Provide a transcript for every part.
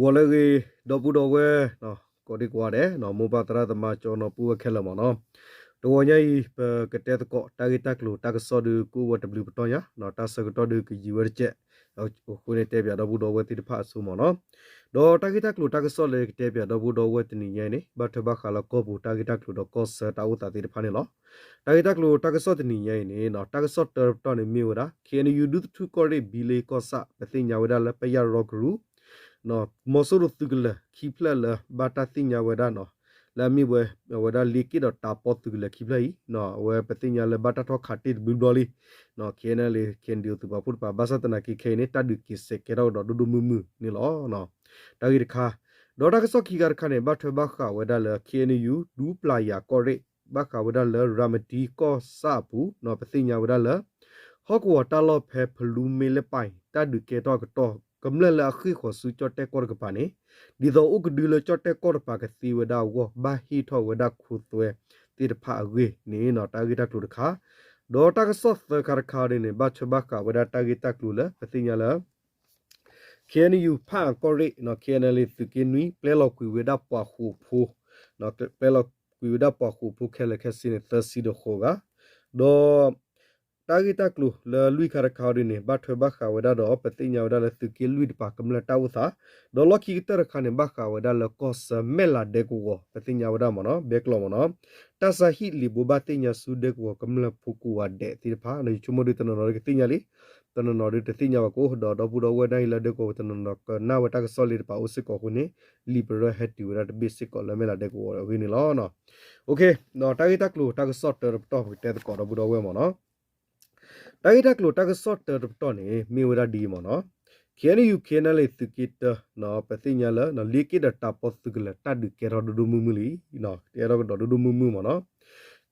ဂီၤလၢအဂ့ၤ ဒီပုၢ်ဒီဝဲၢ် ကိးဒံကိးဂၤဒဲး မိၢ်ပၢ်သရၣ်သမါ ကၠီနီၤ ပုၢ်ဝဲၢ်ခဲလၢာ်မ့ၢ်နီၤ. တဂီၤညါအံၤ ပကတဲသကိး တၢ်ဂ့ၢ်တၢ်ကျိၤတၢ်ကစီၣ်ဒုး ကအိၣ်ဝဲတဘျုးပတီၢ်ညါ တၢ်ဆၢကတီၢ်ဒုးကယံာ်ဝဲတစဲး အဃိန့ၣ် တဲပၠးဒီပုၢ်ဒီဝဲၢ်သ့ၣ်တဖၣ်အဆိမ့ၢ်နီၤ. ဒီးတၢ်ဂ့ၢ်တၢ်ကျိၤတၢ်ကစီၣ်လၢကတဲပၠးဒီပုၢ်ဒီဝဲၢ်တနံၤညါအံၤန့ၣ် ဘၣ်ထွဲဘၣ်ဃးလၢကီၢ်ပူၤတၢ်ဂ့ၢ်တၢ်ကျိၤဒီးကီၢ်ဆၢတၢ်အိၣ်သးသ့ၣ်တဖၣ်န့ၣ်လီၤ. တၢ်ဂ့ၢ်တၢ်ကျိၤတၢ်ကစီၣ်တနံၤညါအံၤန့ၣ် တၢ်ကစီၣ်တၢတပတီၢ်န့ၣ်မ့ၢ်ဝဲဒၣ် ခ့ၣ်အဲၣ်ယူၣ် ဒူသထူၣ်ကီၢ်ရ့ၣ် ဘံလ့ကီၢ်ဆၣ် ပသ့ၣ်ညါဝဲဒၣ်လၢပယၢ်ရီကရူၢ် မီၤစိရိၤသုးကလၢၤခံဖျၢၣ်လၢဘၣ်တၢ်သ့ၣ်ညါဝဲဒၣ် လၢအမ့ၢ်ဝဲ အဝဲဒၣ်လ့က့ၣ်ဒီးတးပီသုးကလၢၤခံဖျၢၣ်အံၤ အဝဲပသ့ၣ်ညါလၢဘၣ်တၢ်ထီၣ်ခးတ့ၢ်တဘျုးဘျီလံ ခ့ၣ်အဲၣ်ယူၣ် လၢ ခ့ၣ်အဲၣ်ယူၣ် သုးပာ်ဖှိၣ်တကပၤ ဘၣ်ဆၣ်သနာ်က့ခဲအံၤန့ၣ် တၢ်ဒုးက့ၤစဲးကဲထီၣ်ကဒီးဒိၣ်ဒိၣ်မုၢ်မုၢ်န့ၣ်လီၤ. တၢ်ဂ့ၢ်တခါ ဒီးတၢ်ကစီၣ်ခံခါတခါန့ၣ် ဘၣ်ထွဲဘၣ်ဃးဝဲဒၣ်လၢ ခ့ၣ်အဲၣ်ယူၣ် ဒူပျၢ်ယၤကီၢ်ရ့ၣ် ဘၣ်ဃးဝဲဒၣ်လၢရၤမတံကီၢ်ဆၣ်အပူၤ ပသ့ၣ်ညါဝဲဒၣ်လၢ ဟီၣ်ကဝီၤတၢ်လီၢ်ဖဲဖလူမ့လပၢ် တၢ်ဒုးကဲထီၣ်အကတီၢ် ကမျၢၢ်လၢအဃ့ၢ်ဃီၤဆူကၠီၣ်တဲၣ်ကီၢ်တကပၤန့ၣ် ဒ်သိးအိၣ်ကဒုလၢကၠီၣ်တဲၣ်ကီၢ်တကပၤကသ့ဝဲဒၣ်အဂီၢ် ဘၣ်ဟ့ၣ်ထီၣ်ဝဲဒၣ်ခိသွဲသ့ၣ်တဖၣ်အဂ့ၢ်န့ၣ် တၢ်ဂ့ၢ်တၢ်ကျိၤတခါ ဒီးတၢ်ကစီၣ်သၢခါတခါန့ၣ်န့ၣ် ဘၣ်ထွဲဘၣ်ဃးဝဲဒၣ်တၢ်ဂ့ၢ်တၢ်ကျိၤလၢ ပသ့ၣ်ညါလၢ ခ့ၣ်အဲၣ်ယူၣ် ဖၣ်အၣ်ကီၢ်ရ့ၣ် ခ့ၣ်အဲၣ်ယူၣ် သုးက့နွံ ပျဲလီၤကွံာ်ဝဲဒၣ်ပှၤဃိာ်ဖိ ပျဲလီၤကွံာ်ဝဲဒၣ်ပှၤဃိာ်ဖိခဲလၢာ်ခဲဆ့န့ၣ် သၢဆံဒီးဃိးဂၤ ဒီး တၢ်ဂ့ၢ်တၢ်ကျိၤလၢလွံၢ်ခါတခါအံၤန့ၣ် ဘၣ်ထွဲဘၣ်ဃးဝဲဒၣ်ဒီး ပသ့ၣ်ညါဝဲဒၣ်လၢသုးက့လွံၢ်တကပၤကမျၢၢ်တၢ်အိၣ်သး ဒီးလီၢ်ခံကတၢၢ်တခါန့ၣ် ဘၣ်ဃးဝဲဒၣ်လၢကီၢ်ဆၢမဲၢ်လးဒဲကဝီၤ ပသ့ၣ်ညါဝဲဒၣ်မ့ၢ်နီၤ ဘဲကျိးမ့ၢ်နီၤ တၢ်ဆါဟံၣ်လံာ်ဘိဘၣ်သ့ၣ်ညါဆူဒဲကဝီၤကမျၢၢ်ဖိကိးဂၤဒဲးသ့ၣ်တဖၣ် ယဆိကမိၣ်ဒုးတနီၤနီၤဒုးကသ့ၣ်ညါလံ တနီၤနီၤဒုးတသ့ၣ်ညါဘၣ်ကအိၣ် ဒီးဒီပုၢ်ဒီဝဲၢ်ဒၣ်အံၤလၢဒဲကဝီၤပူၤတနီၤနီၤကနၣ်ဝဲတၢ်ကစီၣ်လံတကပၤအိၣ်စ့ၢ်ကီးအဃိန့ၣ် လံာ်ပရၢဟဲတုၤဝဲဒၣ်တဘ့ၣ်စ့ၢ်ကီးလၢမဲၢ်လးဒဲကဝီၤအဂ့ၢ်န့ၣ်လီၤ. တၢ်ဂ့ၢ်တၢ်ကျိၤတၢ်ကစီၣ်တၢတပတီၢ် ပကတဲသကိးဒီပုၢ်ဒီဝဲၢ်မ့ၢ်နီၤ တၢ်ဂ့ၢ်တၢ်ကျိၤတၢ်ကစီၣ်တၢတပတီၢ်န့ၣ် မ့ၢ်ဝဲဒၣ်ဒ်အံၤမ့ၢ်နီၤ ခ့ၣ်အဲၣ်ယူၣ် ခ့ၣ်အဲၣ်ယူၣ် သုးက့တၢ ပသ့ၣ်ညါလၢ လ့က့ၣ်ဒီးတးပီသုးကလၢၤ တၢ်ဒုးကဲထီၣ်ဒိၣ်ဒိၣ်မုၢ်မုၢ်လံ ကဲထီၣ်ကဒီးဒိၣ်ဒိၣ်မုၢ်မုၢ်မ့ၢ်နီၤ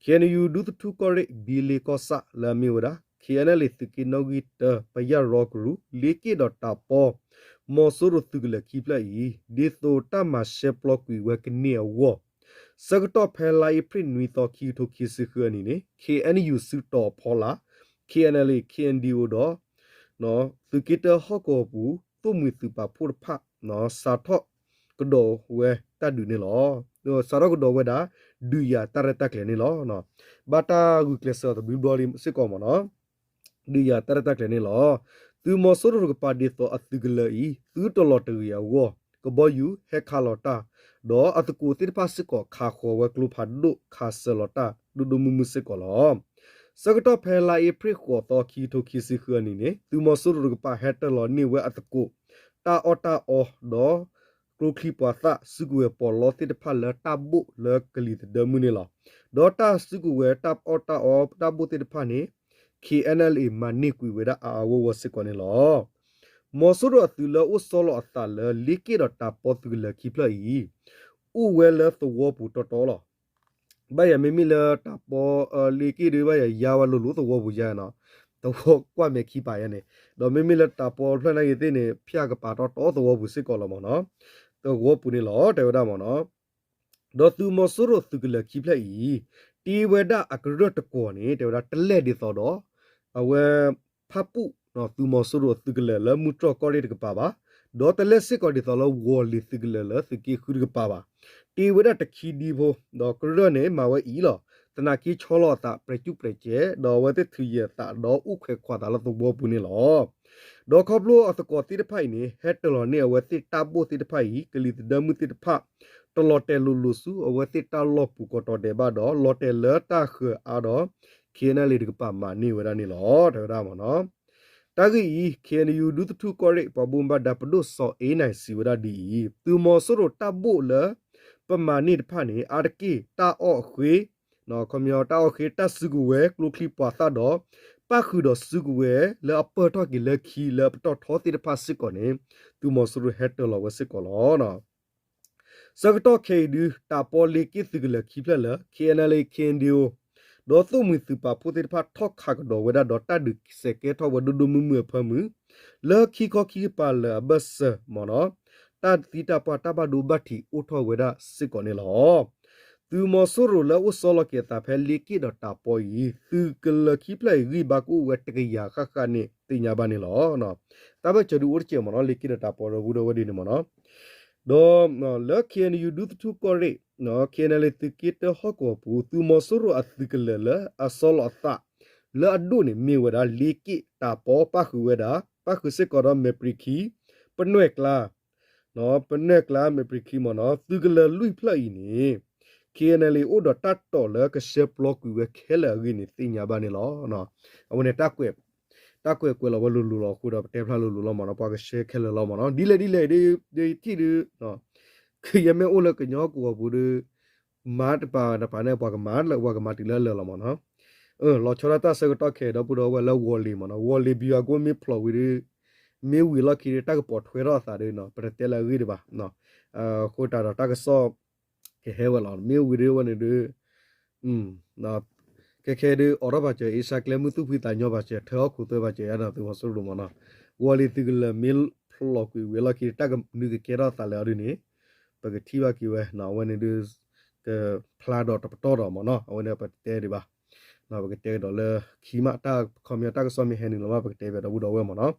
ခ့ၣ်အဲၣ်ယူၣ် ဒူသထူၣ်ကီၢ်ရ့ၣ် ဘံလ့ကီၢ်ဆၣ်လၢအမ့ၢ်ဝဲဒၣ် ခ့ၣ်အဲၣ်ယူၣ် သုးက့နီၣ်ဂံၢ်တၢ ပယၢ်ရီကရူၢ် လ့က့ၣ်ဒီးတးပီ မီၤစိရိၤသုးကလၢၤခံဖျၢၣ်အံၤ ဒ်သိးတၢ်မၤရှဲပျီကွံာ်ဝဲကန့ၢ်အဂီၢ် ဆၢကတီၢ်ဖဲလါအ့ဖြ့ၣ်နွံသီ ခံကထိခံဆံဃုအနံၤန့ၣ် ခ့ၣ်အဲၣ်ယူၣ် စုတီၤအဖီလာ် ခ့ၣ်အဲၣ်ယူၣ် ခ့ၣ်အဲၣ်ယူၣ် ဒီး သုးက့တၢဟီၣ်ကဝီၤပူၤ သိၣ်မှံၤသုးပာ်ဖှိၣ်တဖၣ် စးထီၣ်ကဒီးဝဲတၢ်ဒုးန့ၣ်လီၤ. စးထီၣ်ကဒီးဝဲဒၣ် ဒုးယၤတၢ်ရဲၣ်တၢ်ကျဲၤန့ၣ်လီၤ. ဘၣ်တၢ်ဂုာ်ကျဲးစၢးအီၤတဘျုးဘျီလံစ့ၢ်ကီးမ့ၢ်နီၤ ဒုးယၤတၢ်ရဲၣ်တၢ်ကျဲၤန့ၣ်လီၤ. သုးမီၤစိရိၤတကပၤဒ်သိးအသုးကလၢၤအံၤ သုတလီၤတဂ့ၤအဂီၢ် ကဘီယူၤဟဲခးလီၤတၢ် ဒီးအသကိးသ့ၣ်တဖၣ်စ့ၢ်ကီး ခးဃီၤဝဲကျိဖးဒိၣ် ခးစၢၤလီၤတၢ် ဒိၣ်ဒိၣ်မုၢ်မုၢ်စ့ၢ်ကီးလီၤ. ဆၢကတီၢ်ဖဲလါအ့ဖြ့ၣ်ဃိးသီ ခံကထိခံဆံဃုအနံၤန့ၣ် သုးမီၤစိရိၤတကပၤဟဲတၢၤလီၤန့ၢ်ဝဲအသကိး တၢ်အီၣ်တၢ်အီဒီး ကျိချံပှၤသၣ် စုကဝဲၤပီးလီသ့ၣ်တဖၣ်လၢတၢ်ဘိၣ်လၢကလံၤသဒၢမုၢ်န့ၣ်လီၤ. ဒီးတၢ်စုကဝဲၤတၢ်အီၣ်တၢ်အီတၢ်ဘိၣ်သ့ၣ်တဖၣ်န့ၣ် ခ့ၣ်အဲၣ်ယူၣ် မၤန့ၢ်ကွံာ်ဝဲဒၣ်အါအါဂီၢ်ဂီၢ်စ့ၢ်ကီးန့ၣ်လီၤ. မီၤစိရိၤအသုးလၢအိၣ်ဆီလီၤအသးလၢ လ့က့ၣ်ဒီးတးပီသုးကလၢၤခံဖျၢၣ်အံၤ အိၣ်ဝဲလၢသဝီပူၤတီတီလီၤ. ဘၣ်ယၤမ့မ့ၢ်လၢတးပီ လ့က့ၣ်ဒီးဘၣ်ယၤယါဝဲလိၤလိၤသဝီပူၤယါနီၤ သဝီကွၢ်မဲာ်ခံပာ်ယါန့ၣ် ဒီးမ့မ့ၢ်လၢတးပီဖျၢၣ်နာ်က့ၤသ့ၣ်န့ၣ် ဖၠၣ်ကပၤတီတီသဝီပူၤစ့ၢ်ကီးလီၤမ့ၢ်နီၤ သဝီပူၤန့ၣ်လီၤ တဲဝဲဒၣ်မ့ၢ်နီၤ ဒီးသုးမီၤစိရိၤသုးကလၢၤခံဖျၢၣ်အံၤ တ့ဝဲဒၣ်အကရၢၢ်တကွီၢ်န့ၣ် တဲဝဲဒၣ်တလဲၢ်ဒ်သိးဒီး အဝဲ ဖၣ်ပူၣ် သုးမီၤစိရိၤသုးကလၢၤလၢမူတြီၢ်ကီၢ်ရ့ၣ်တကပၤဘၣ်, ဒီးတလဲၢ်စ့ၢ်ကီးဒ်သိးလၢဝီၤလ့ၤသုးကလၢၤလၢသုးက့ဃုတကပၤဘၣ်. တ့ဝဲဒၣ်တခံဒံဖိ ဒီးကရၢၢ်န့ၣ်မၤဝဲအံၤလီၤ. သနာ်က့ဆီလီၤအသးပြဲးစူၣ်ပြဲးစဲး ဒီးအဝဲသ့ၣ်ထုးယဲၢ်အသးဒီးအိၣ်ခွဲးခွါသးလၢသဝီပူၤန့ၣ်လီၤ. ဒီးခီဖျိအသကိးသ့ၣ်တဖၣ်အံၤန့ၣ် ဟဲတၢၤလီၤန့ၢ်အဝဲသ့ၣ်တၢ်ဘိၣ်သ့ၣ်တဖၣ်အံၤ ကလံၤသဒၢမုၢ်သ့ၣ်တဖၣ် တလီၤတဲာ်လိၤလိၤဆူအဝဲသ့ၣ်တၢ်လီၢ်ပူၤကီးတီၤဒဲးဘၣ်ဒီး လီၤတဲာ်လၢတၢ်ဃၢၤအါဒီး ခ့ၣ်အဲၣ်ယူၣ် တကပၤမၤန့ၢ်ဝဲဒၣ်န့ၣ်လီၤ တဲဝဲဒၣ်မ့ၢ်နီၤ. တၢ်ဂ့ၢ်အံၤ ခ့ၣ်အဲၣ်ယူၣ် ဒူသထူၣ်ကီၢ်ရ့ၣ် ပှၤဘၣ်မူဘၣ်ဒါပဒိၣ်စီၤအ့နၢၣ်စံးဝဲဒၣ်ဒ်အံၤ, သုးမီၤစိရိၤတၢ်ဘိၣ်လၢ ပမၤန့ၢ်တဖၣ်န့ၣ် အါတက့ၢ်တၢ်အီၣ်အဃ့ ခီပညီတၢ်အီၣ်ဃ့ တၢ်စုကဝဲၤ ကျိချံပှၤသၣ်ဒီး ပၣ်ဃုာ်ဒီးစုကဝဲၤလၢအပၢၢ်ထီၣ်က့ၤလၢခံလၢအပတီၢ်ထီသ့ၣ်တဖၣ်စ့ၢ်ကီးန့ၣ် သုးမီၤစိရိၤဟဲတၢၤလီၤဝဲစ့ၢ်ကီးလီၤ. ဆၢကတီၢ်ခဲအံၤဒု တးပီလ့က့ၣ်သုးကလၢၤခံဖျၢၣ်လၢ ခ့ၣ်အဲၣ်ယူၣ် ခ့ၣ်အဲၣ်ယူၣ် ဒီးသိၣ်မှံၤသုးပာ်ဖှိၣ်သ့ၣ်တဖၣ်ထီၣ်ခးကဒီးဝဲဒၣ်ဒီး တၢ်ဒုးစဲးကဲထီၣ်ဝဲဒိၣ်ဒိၣ်မုၢ်မုၢ်အဖၢမုၢ် လၢခံခီခံကပၤလၢအဘၢၣ်စၢၤမ့ၢ်နီၤ တၢ်သံတၢ်ပှၢ်တၢ်ဘၣ်ဒိဘၣ်ထံးအိၣ်ထီၣ်ဝဲဒၣ်စ့ၢ်ကီးန့ၣ်လီၤ. သုးမီၤစိရိၤလၢအိၣ်ဆီလီၤက့ၤအသးဖဲလ့က့ၣ်ဒီးတးပီအံၤ သုးကလၢၤခံဖျၢၣ်အံၤဂံၢ်ဘါကအိၣ်ဝဲတကယၤဃၣ်ဃၣ်န့ၣ်သ့ၣ်ညါဘၣ်န့ၣ်လီၤ. တၢ်ဘၢၣ်စၢၤဒုးအိၣ်တစဲးမ့ၢ်နီၤ လ့က့ၣ်ဒီးတးပီဒီပုၢ်ဒီဝဲၢ်ဒ်န့ၣ်မ့ၢ်နီၤ. ဒီးလၢ K N U ဒူသထူကီၢ်ရ့ၣ် K N L A သုးက့တၢဟီၣ်ကဝီၤပူၤ သုးမီၤစိရိၤအသုးကလၢၤလၢအဆီလီၤအသး လၢအဒိၣ်န့ၣ်မ့ၢ်ဝဲဒၣ် လ့က့ၣ်တၢ်ပီ ပၣ်ဃုာ်ဝဲဒၣ် ပၣ်ဃုာ်စ့ၢ်ကီးဒီးမဲာ်ပြံၤခံ ပနွဲၣ်ကျါ ပနွဲၣ်ကျါ မဲာ်ပြံၤခံမ့ၢ်နီၤ သုးကလၢၤလွံၢ်ဖျၢၣ်အံၤန့ၣ် K N L A အိၣ်ဒီးတၢ်တိာ်လၢကဆှၢပျီကွံာ်ဝဲခဲလၢာ်အဂ့ၢ်န့ၣ် သ့ၣ်ညါဘၣ်န့ၣ်လီၤ. အဝဲန့ၣ် တၢ်ကွဲးကွဲးလီၤဝဲလိၤလိၤလီၤအဃိဒီး ပတဲဖျါလိၤလိၤလီၤမ့ၢ်နီၤ ပှၤကဆှၢခဲလၢာ်လီၤမ့ၢ်နီၤ ဒ်လဲၣ်ဒ်လဲၣ် ဒ်ထံၣ်ဒု ကယဲၢ်မ့ၢ်အိၣ်လၢကညီကဝီၤပူၤဒီး မၤတပၤတပၤန့ၣ် ပှၤကမၤလၢ ပှၤကမၤတုၤလၢလၢာ်လီၤမ့ၢ်နီၤ လီၤဆီဒၣ်တၢ်ဆၢကတီၢ်ခဲအံၤ ဒီပုၢ်ဒီဝဲၢ်လၢဝီၤလ့ၤမ့ၢ်နီၤ ဝီၤလ့ၤဘံယွၤကိမ့ၢ်ဖျိးဝံၤဒီး မ့ၢ်ဝံၤလီၢ်ခံဒီး တၢ်ကပိာ်ထွဲထီၣ်အသးဒီး ပတတဲလၢအဂ့ၢ်ဒံးဘၣ် အဃိသတးဒီးတၢ်ကစီၣ် ကဟဲဝဲလီၤ မ့ၢ်ဝံၤဒီးဝဲန့ၣ်ဒီး ခဲခဲဒီး အိးထီၣ်ပာ်စၢၤ အ့ရှါကျဲမုၢ်သူၣ်ဖှံသးညီပာ်စၢၤ ထၢဟီၣ်ခိၣ်သၢပာ်စၢၤ ယါဒီးသုးမီၤစိရိၤမ့ၢ်နီၤ ဝီၤလ့ၤသုးကလၢၤမ့ၢ်ဖျိးကွံာ်ဝံၤအလီၢ်ခံ တၢ်ကနုာ်ကကဲထီၣ်သးလၢအီၤဒုန့ၣ် ပကထံၣ်ဘၣ်က့ၤဝဲ အဝဲန့ၣ်ဒီး ကဖျါဒီးတပတီၢ်ဒီးမ့ၢ်နီၤ အဝဲန့ၣ်ပတဲဒံးဘၣ် ပကတဲကဒီးလၢခံမး တၢ်ခီပညီတၢ်ကစီၣ်မ့ၢ်ဟဲနုာ်လီၤမး ပကတဲဘၣ်ဒီပုၢ်ဒီဝဲၢ်မ့ၢ်နီၤ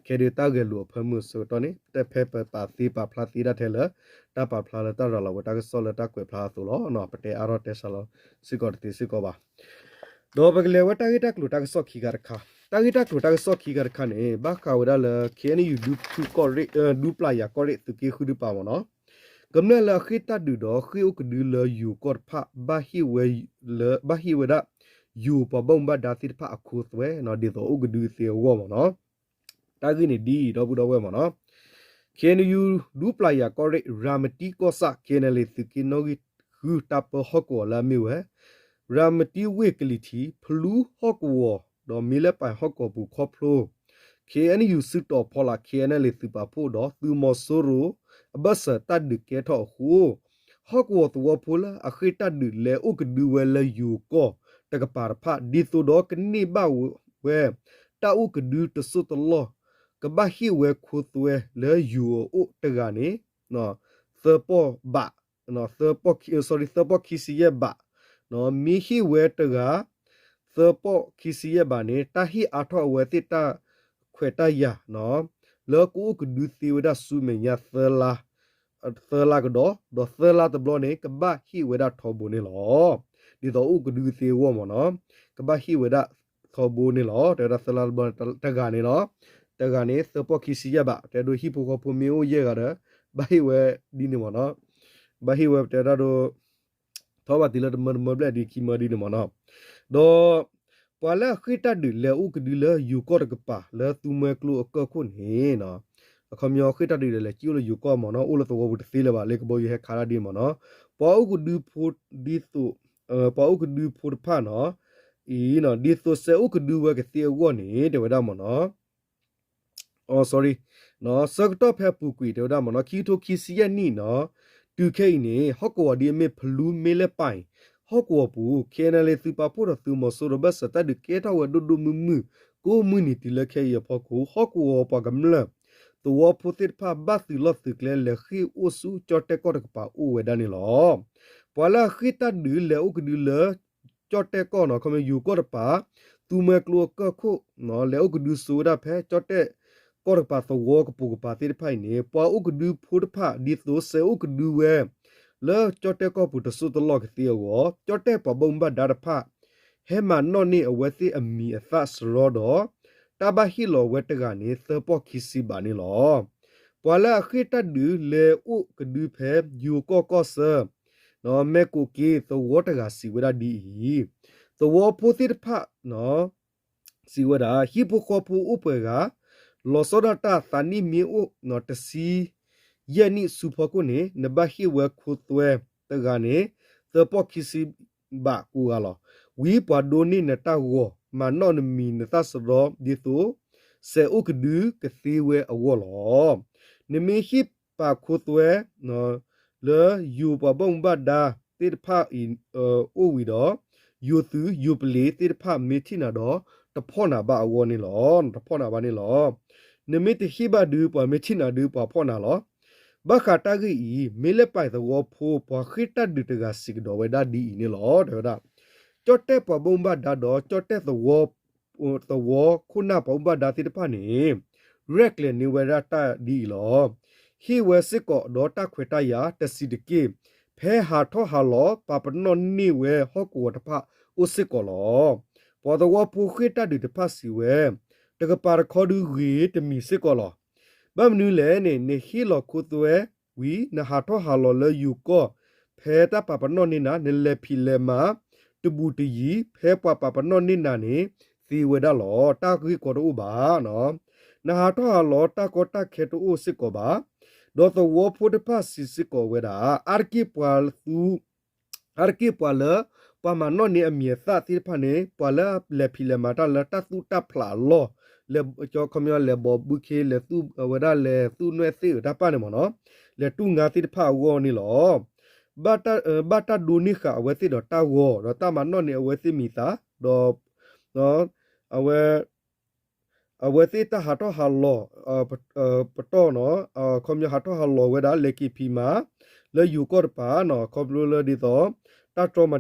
ခဲဒီးတၢ်ဂဲၤလိာ်အဖၢမုၢ်အဆၢကတီၢ်န့ၣ် တဖဲပပာ်သ့ပာ်ဖျါသ့ဒၣ်ထဲလၢ တၢ်ပာ်ဖျါလၢတၢ်ရၤလီၤဝဲတၢ်ကစီၣ်လၢတၢ်ကွဲးဖျါအသိးလီၤ. ပတဲအါထီၣ်တဲစှၤလီၤစ့ၢ်ကီးတသ့စ့ၢ်ကီးဘၣ် ဒီးပကလဲၤဝဲတၢ်ဂ့ၢ်တၢ်ကျိၤတၢ်ကစီၣ်ခံခါတခါ, တၢ်ဂ့ၢ်တၢ်ကျိၤတၢ်ကစီၣ်ခံခါတခါန့ၣ် ဘၣ်ဃးဝဲဒၣ်လၢ K N U ဒူပျၢ်ယၤကီၢ်ရ့ၣ် ဒူပျၢ်ယၤကီၢ်ရ့ၣ်သုးက့ဃုတပၤမ့ၢ်နီၤ, ကမျၢၢ်လၢအဃ့ၢ်တၢ်ဒုးဒီးဃ့ၢ်အိၣ်ကဒုလၢယိၤကီၢ်တဖၣ် ဘၣ်ဟ့ၣ်ဝဲလၢ ဘၣ်ဟ့ၣ်ဝဲဒၣ် ယိၤပှၤဘၣ်မူဘၣ်ဒါသ့ၣ်တဖၣ်အခိသွဲ ဒ်သိးအိၣ်ကဒုသ့အဂီၢ်မ့ၢ်နီၤ. တၢ်ဂ့ၢ်န့ၣ်ဒ်အံၤ ဒီပုၢ်ဒီဝဲၢ်မ့ၢ်နီၤ, K N U ဒူပျၢ်ယၤကီၢ်ရ့ၣ် ရၤမတံကီၢ်ဆၣ် K N L A သုးက့နီၣ်ဂံၢ်ဃုတၢ်ပၢဟီၣ်ကဝီၤလၢအမ့ၢ်ဝဲ ရၤမတံဝ့ၢ်ကလံၤထံး ဖလူဟီၣ်ကဝီၤ ဒီးမ့လၢပၢ်ဟီၣ်ကဝီၤပူၤခီဖျိ K N U စုတီၤဖီလာ် K N L A သုးပာ်ဖှိၣ်ဒီးသုးမီၤစိရိၤ အဘၢၣ်စၢၤတၢ်ဒုးကဲထီၣ်အဃိ ဟီၣ်ကဝီၤသဝီဖိလၢအဃ့ၢ်တၢ်ဒုးလဲၤအိၣ်ကဒုဝဲလၢယိၤကီၢ်တကပၤတဖၣ် ဒ်သိးဒီးကန့ၢ်ဘၣ်ဝဲ တၢ်အိၣ်ကဒုတစိၢ်တလီၢ် ကဘၣ်ဟ့ၣ်ဝဲခိသွဲလၢယိၤအအိၣ်တဂၤန့ၣ် သၢပီၢ်ဘး သၢပီၢ်ခံဆံယဲၢ်ဘး, မ့ၢ်ဟ့ၣ်ဝဲတဂၤ သၢပီၢ်ခံဆံယဲၢ်ဘးန့ၣ် တၢ်ဟ့ၣ်အါထီၣ်အဝဲသ့ၣ်တၢ်ခွဲးတၢ်ယာ် လၢကအိၣ်ကဒုသ့ဝဲဒၣ်ဆူမဲာ်ညါ သၢလါကဒီး, ဒီးသၢလါတဘျီန့ၣ် ကဘၣ်ဟ့ၣ်ဝဲဒၣ်ထီဘိန့ၣ်လီၤ. ဒ်သိးအိၣ်ကဒုသ့အဂီၢ်မ့ၢ်နီၤ, ကဘၣ်ဟ့ၣ်ဝဲဒၣ်ထီဘိန့ၣ်လီၤ. တဲဝဲဒၣ်သၢလါတဘျီတဂၤန့ၣ်လီၤ. တဂၤန့ၣ် သၢပီၢ်ခံဆံယဲၢ်ဘး, တဲဒိဟံၣ်ဖိဃီဖိမ့ၢ်အိၣ်ယဲၢ်ဂၤဒီး ဘၣ်ဟ့ၣ်ဝဲဒ်န့ၣ်မ့ၢ်နီၤ. ဘၣ်ဟ့ၣ်ဝဲပတဲဒၣ်ဒိ ထီၣ်ဘၣ်တံၢ်လၢတမၢတမၢဘျဲၣ်ဒ်ခံမၢဒ်န့ၣ်မ့ၢ်နီၤ. ဒီး ပှၤလၢအဃ့ၢ်တၢ်ဒုးလဲၤအိၣ်ကဒုလၢယိၤကီၢ်တကပၤ လၢသူမွဲကျိအကီၢ်ခိၣ်န့ၣ် အခီပညီဃ့ၢ်တၢ်ဒုးဒီးလဲၤစံၣ်အိၣ်လၢယိၤကီၢ်မ့ၢ်နီၤ, အိၣ်လၢသဝီပူၤတသ့လၢၤဘၣ်, လၢကဘီယူၤဟဲခးတၢ်ဒ်မ့ၢ်နီၤ, ပှၤအိၣ်ကဒုဖိဒ်သိး ပှၤအိၣ်ကဒုဖိတဖၣ်နီၤ အံၤ ဒ်သိးစဲးအိၣ်ကဒုဝဲကသ့အဂီၢ်န့ၣ် တဲဝဲဒၣ်မ့ၢ်နီၤ sorry ဆၢကတီၢ်ဖဲအပူၤကွံာ်တဲဝဲဒၣ်မ့ၢ်နီၤ ခံကထိခံဆံယဲၢ်နံၣ်နီၤ, တုၤခဲအံၤန့ၣ် ဟီၣ်ကဝီၤဒ်အမ့ၢ်ဖလူမ့လၢပၢ် ဟီၣ်ကဝီၤပူၤ KNLA သုးပာ်ဖှိၣ်ဒီးသုးမီၤစိရိၤဘၢၣ်စၢၤတၢ်ဒုးကဲထီၣ်ဝဲဒိၣ်ဒိၣ်မုၢ်မုၢ် ကိးမုၢ်နံၤတုၤလၢခဲအံၤအဖီခိၣ် ဟီၣ်ကဝီၤပှၤကမျၢၢ် သဝီဖိသ့ၣ်တဖၣ်ဘၣ်သုးလီၢ်သုးကျဲလဲၤဃ့ၢ်အိၣ်ဆူကၠီၣ်တဲၣ်ကီၢ်တကပၤအိၣ်ဝဲဒၣ်န့ၣ်လီၤ. ပှၤလၢအဃ့ၢ်တၢ်ဒုးလဲၤအိၣ်ကဒုလၢ ကၠီၣ်တဲၣ်ကီၢ်နီၤ ခီဖျိယိၤကီၢ်တကပၤ သူမွဲကျိအကီၢ်ခိၣ် လဲၤအိၣ်ကဒုစိဝဲဒၣ်ဖဲကၠီၣ်တဲၣ်ကီၢ်တကပၤသဝီကပိာ်ကပၤသ့ၣ်တဖၣ်အံၤန့ၣ် ပှၤအိၣ်ကဒုဖိတဖၣ်ဒ်သိးစဲးအိၣ်ကဒုဝဲ လၢကၠီၣ်တဲၣ်ကီၢ်ပူၤတစိၢ်တလီၢ်ကသ့အဂီၢ် ကၠီၣ်တဲၣ်ပှၤဘၣ်မူဘၣ်ဒါတဖၣ် ဟဲမၤနီၣ်န့ၢ်အဝဲသ့ၣ်အမံၤအသၣ်စရီဒီး တၢ်ဘၣ်ဟ့ၣ်လီၤဝဲတဂၤန့ၣ် သၢပီၢ်ခံဆံဘးန့ၣ်လီၤ. ပှၤလၢအဃ့ၢ်တၢ်ဒုးလဲၤအိၣ်ကဒုဖဲယိၤကီၢ်ကီၢ်ဆၢ မဲၢ်ကိးက့သဝီတဂၤစံးဝဲဒၣ်ဒ်အံၤ, သဝီဖိသ့ၣ်တဖၣ် စံးဝဲဒၣ် ဟံၣ်ဖိဃီဖိအိၣ်ပှဲၤဂၤ လီၤဆီဒၣ်တၢ်သးနံၣ်မ့ၢ်အိၣ်တဆံယဲၢ်နံၣ်ဆူဖီခိၣ်န့ၣ် နဘၣ်ဟ့ၣ်ဝဲခိသွဲတဂၤန့ၣ် သၢပီၢ်ခံဆံဘးကိးဂၤလီၤ. ဝံၤပှၤဒိးန့ၢ်နတၢ်ဂီၤ မၤနီၣ်နမံၤနသၣ်စရီဒ်သိး စဲးအိၣ်ကဒုကသ့ဝဲအဂီၢ်လီၤ. နမ့ၢ်ဟ့ၣ်ပာ်ခိသွဲ လၢယိၤပှၤဘၣ်မူဘၣ်ဒါသ့ၣ်တဖၣ်အံၤ အိၣ်ဝံၤဒီး ယိၤသုးယိၤပလ့ၤသ့ၣ်တဖၣ်မ့ၢ်ထံၣ်နၤဒီး တဖီၣ်နၤဘၣ်အဂီၢ်န့ၣ်လီၤ. တဖီၣ်နၤဘၣ်န့ၣ်လီၤ. နမ့ၢ်တဟ့ၣ်ဘၣ်ဒုး ပှၤမ့ၢ်ထံၣ်နၤဒုး ပှၤဖီၣ်နၤလီၤ. ဘၣ်ဃးတၢ်ဂ့ၢ်အံၤ မ့ၢ်လၢပၢ်သဝီဖိ ပှၤဃ့ၢ်တၢ်ဒုးတဂၤစံးကဒီးဝဲဒၣ်ဒ်အံၤန့ၣ်လီၤ. တဲဝဲဒၣ် ကၠီၣ်တဲၣ်ပှၤဘၣ်မူဘၣ်ဒါဒီး ကၠီၣ်တဲၣ်သဝီ သဝီခိၣ်နၢ်ပှၤဘၣ်မူဘၣ်ဒါသ့ၣ်တဖၣ်န့ၣ် ရဲၣ်ကျဲၤန့ၢ်ဝဲဒၣ်တၢ်ဒ်အံၤလီၤ. ဟ့ၣ်ဝဲစ့ၢ်ကီးဒီးတၢ်ခွဲးတၢ်ယာ်တဆံးတက့ၢ်. ဖဲဟးထီၣ်ဟးလီၤ ပာ်ပနီၣ်န့ၢ်ဝဲဟီၣ်ကဝီၤတဖၣ်အိၣ်စ့ၢ်ကီးလီၤ. ပှၤသဝီဖိဃ့ၢ်တၢ်ဒုးတဖၣ်စံးဝဲ, တကပၤတခီဒုးဂ့ၤတမံၤစ့ၢ်ကီးလီၤ. ဘၣ်မနုၤလဲၣ်န့ၣ် နဟ့ၣ်လီၤခူသူဝဲဝံၤ နဟးထီၣ်ဟးလီၤလၢယိၤကီၢ် ဖဲတၢ်ပာ်ပနီၣ်န့ၢ်နၤ နလဲၤဖံးလဲၤမၤ တဘူးတယံၤ ဖဲပှၤပာ်ပနီၣ်န့ၢ်နၤန့ၣ် သ့ဝဲဒၣ်လီၤ. တၢ်ဂ့ၢ်ကီတအိၣ်ဘၣ်. နဟးထီၣ်ဟးလီၤ တၢ်ကီတၢ်ခဲတအိၣ်စ့ၢ်ကီးဘၣ်. ဒီးသဝီဖိတဖၣ်စံးစ့ၢ်ကီးဝဲဒၣ်, အါတက့ၢ်ပှၤသူ အါတက့ၢ်ပှၤလၢ ပှၤမၤနီၣ်န့ၢ်အမံၤအသၣ်သ့ၣ်တဖၣ်န့ၣ် ပှၤလၢလဲၤဖံးလဲၤမၤတၢ်လၢတၢ်သူၣ်တၢ်ဖျးအလီၢ်, လဲၤခီပညီလဲၤဘီဘုခ့ လဲၤသူၣ်ဝဲဒၣ်လဲၤသူၣ်နွဲၣ်သ့ၣ်အတၢ်ပၢ်န့ၣ်မ့ၢ်နီၤ, လဲၤတူၢ်ငါသ့ၣ်တဖၣ်အဂီၢ်န့ၣ်လီၤ. ဘၣ်တၢ်ဒိးန့ၢ်ဃာ်အဝဲသ့ၣ်ဒီးတၢ်ဂီၤ ဒီးတၢ်မၤနီၣ်န့ၢ်အဝဲသ့ၣ်မံၤသး, ဒီး အဝဲ အဝဲသ့ၣ်တၢ်ဟးထီၣ်ဟးလီၤ ပတီၢ်နီၤ, ခီပညီဟးထီၣ်ဟးလီၤဝဲဒၣ် လဲၤက့ၤဖံးမၤ လၢယိၤကီၢ်တပၤနီၤ, ခီဖျိလၢဒ်သိး တၢ်တြီမၤတံာ်တာ်တအိၣ်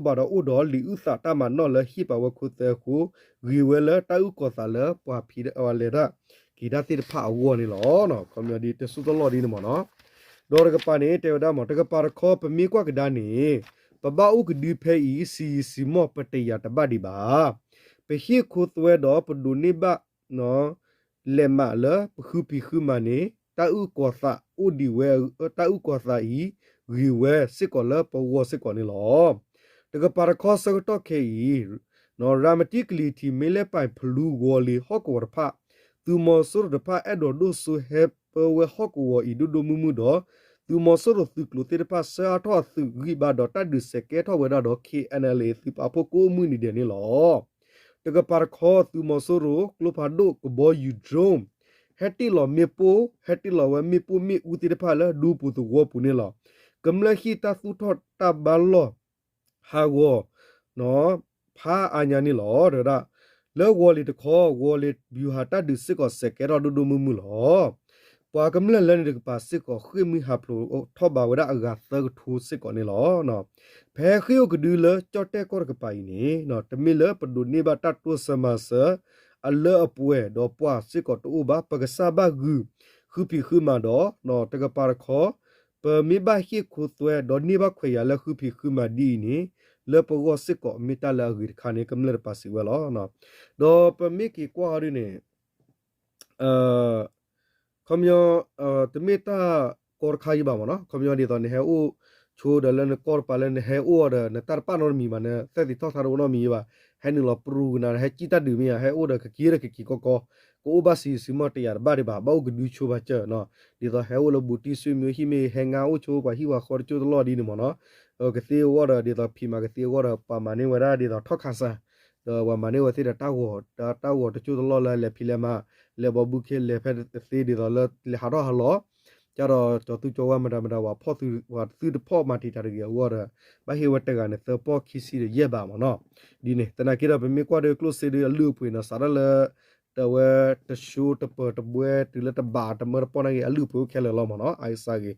ဘၣ်ဒီး အိၣ်ဒီးလံာ်အုၣ်သးတၢ်မၤနီၣ်လၢဟ့ၣ်ပာ်ဝဲခူသူဝဲအဃိ ဂ့ၤဝဲလၢတၢ်အုၣ်ကီၤသးလၢပှၤဖံးလဲၤတၢ်က့ၤတၢ်သ့ၣ်တဖၣ်အဂီၢ်န့ၣ်လီၤ. ခီပညီဒ်တစိၢ်တလီၢ်ဒ်န့ၣ်မ့ၢ်နီၤ, ဒီးတကပၤန့ၣ် တဲဝဲဒၣ်မ့ၢ် တကပၤတခီ ပမ့ၢ်ကွၢ်ကဒါန့ၣ် ပဘၣ်အိၣ်ကဒုဖဲအံၤ ဆံးယံာ်ဆံးမီၢ် ပတယာ်တဘၣ်ဒံးဘၣ်. ပဟ့ၣ်ခူသူဝဲဒီးပဒိးန့ၢ်ဘၣ် လဲၤမးလၢပဃုဖံးဃုမၤန့ၣ် တၢ်အုၣ်ကီၤသးအိၣ်ဒံးဝဲ, တၢ်အုၣ်ကီၤသးအံၤ ဂ့ၤဝဲစ့ၢ်ကီးလၢပဂီၢ်စ့ၢ်ကီးန့ၣ်လီၤ. တကပၤတခီဆၢကတီၢ်ခဲအံၤ ရၤမတံကလံၤထံး မ့ၢ်လဲၣ်ပၢၢ်ဖလူဝီၤလ့ၤဟီၣ်ကဝီၤတဖၣ် သုးမီၤစိရိၤတဖၣ်အဲၣ်ဒိးဒိၣ်စိဟဲပၢဝဲဟီၣ်ကဝီၤအံၤဒိၣ်ဒိၣ်မုၢ်မုၢ်ဒီး သုးမီၤစိရိၤသုးကျိၤသ့ၣ်တဖၣ် ဆှၢအါထီၣ်အသုးဂံၢ်ဘါဒီးတၢ်ဒုးစဲးကဲထီၣ်ဝဲဒၣ်ဒီး K N L A သုးပာ်ဖှိၣ်ကိးမုၢ်နံၤဒဲးန့ၣ်လီၤ. တကပၤတခီ သုးမီၤစိရိၤ ကျိဖးဒိၣ်ကဘီယူၤ drone ဟဲတ့ၢ်လီၤမ့ၣ်ပိၢ်, ဟဲတ့ၢ်လီၤဝဲမ့ၣ်ပိၢ်မ့ၣ်အူသ့ၣ်တဖၣ်လၢဒူပူၤသဝီပူၤန့ၣ်လီၤ. ကမျၢၢ်ဟံၣ်တၢ်သူၣ်ထီၣ်တၢ်ဘါလီၢ် ဟးဂီၤ ဖးအါညါန့ၣ်လီၤ. တဲဝဲဒၣ် လၢဝီၤလ့ၤတခီ ဝီၤလ့ၤ ဗျူဟာ တၢ်ဒုးစ့ၢ်ကီးစဲးကဲထီၣ်ဒိၣ်ဒိၣ်မုၢ်မုၢ်လီၤ. ပှၤကမျၢၢ်လၢန့ၣ်တကပၤစ့ၢ်ကီး ဃ့ၢ်မှံဟးဖျိးထီၣ်ဘၣ်ဝဲဒၣ်အဂၤသၢကထိစ့ၢ်ကီးန့ၣ်လီၤ. ဖဲဃ့ၢ်အိၣ်ကဒုလၢကၠီၣ်တဲၣ်ကီၢ်တကပၤအံၤန့ၣ် တမ့ၢ်လၢပဒိးန့ၢ်ဘၣ်တၢ်တိစၢၤမၤစၢၤ အလၢအပှဲၤဒီးပှၤစ့ၢ်ကီးတအိၣ်ဘၣ်, ပကစၢ်ဘၣ်ဂုာ် ဃုဖံးဃုမၤဒီး တကပၤတခီ ပမ့ၢ်ဘၣ်ဟ့ၣ်ခူသူဝဲ ဒီးန့ၢ်ဘၣ်ခွဲးယာ်လၢဃုဖံးဃုမၤဒ်အံၤန့ၣ် လၢပဂီၢ်စ့ၢ်ကီးမ့ၢ်တၢ်လၢအဂ့ၤတခါန့ၣ် ကမျၢၢ်တပၤစံးဝဲလီၤ. ဒီးပမ့ၢ်က့ၤကွၢ်အီၤဒ်န့ၣ် ခီပညီ တမ့ၢ်တၢ်ကီတခါအံၤဘၣ်မ့ၢ်နီၤ, ခီပညီဒ်သိးနဟဲအိၣ်ဆိဒီးလၢနကီၢ်တပၤလၢနဟဲအိၣ်အီၤဒီး နတၢ်တပာ်နီတမံၤဘၣ်, နသဲသ့ၣ်ထီၣ်ထါတအိၣ်နီတမံၤဘၣ်, ဟဲနုာ်လီၤပြူၤကနၤ ဟဲကံၣ်တၢ်ဒုးမ့ၢ်ဧါ, ဟဲအိၣ်ဒီးကက့ၤဒီးကက့ၤကီကီ, ကအိၣ်ဘၣ်ဆံးဆံးမီၢ်တယာ်တဘၣ်ဒံးဘၣ်, ဘၣ်အိၣ်ကဒုဆိဘၣ်စၢၤနီၤ, ဒ်သိးဟဲအိၣ်လၢဘူးတံၢ်ဆွေမျိုးဟံၣ်မ့ၢ်ဟဲငါအိၣ်ဆိပှၤဟံၣ်ပှၤဃီတကၠိၢ်တလီၢ်ဒ်န့ၣ်မ့ၢ်နီၤ, ကသ့အဂီၢ်ဒီး ဒ်သိးဖံးမၤကသ့အဂီၢ်ဒီး ပှၤမၤန့ၢ်ဝဲဒၣ်ဒ်သိးထီၣ်ခးစၢ် ဒီးပှၤမၤန့ၢ်ဝဲသ့ၣ်ဒီးတၢ်ဂီၤ, တၢ်ဂီၤတကၠိၢ်တလီၢ်လၢလဲၤဖံးလဲၤမၤ, လဲၤဘီဘူခ့လဲၤဖဲသ့ဒ်သိးလၢလဲၤဟးထီၣ်ဟးလီၤ, ကဒီးကၠီၤသူကၠီၤဝါမတၤမတၤ ပှၤဖီၣ်သု, ပှၤသုတဖီၣ်မၤတံာ်တာ်တဂ့ၤအဂီၢ်ဒီး ဘၣ်ဟ့ၣ်ဝဲတဂၤန့ၣ် သၢပီၢ်ခံဆံဒီးယဲၢ်ဘးမ့ၢ်နီၤ, ဒ်န့ၣ် သနာ်က့ဒီး ပမ့ၢ်ကွၢ်ဒီးကျိၣ်စ့ဒီးအလုၢ်အပှ့ၤနီၤ စးထီၣ်လၢ တဝဲတဆိတပၢၤတဘှဲတုၤလၢတဘးတမၢတပီၢ်န့ၣ်ဂ့ၤ အလုၢ်အပှ့ၤအိၣ်ခဲလၢာ်လီၤမ့ၢ်နီၤ, အအံၤစးဂ့ၤ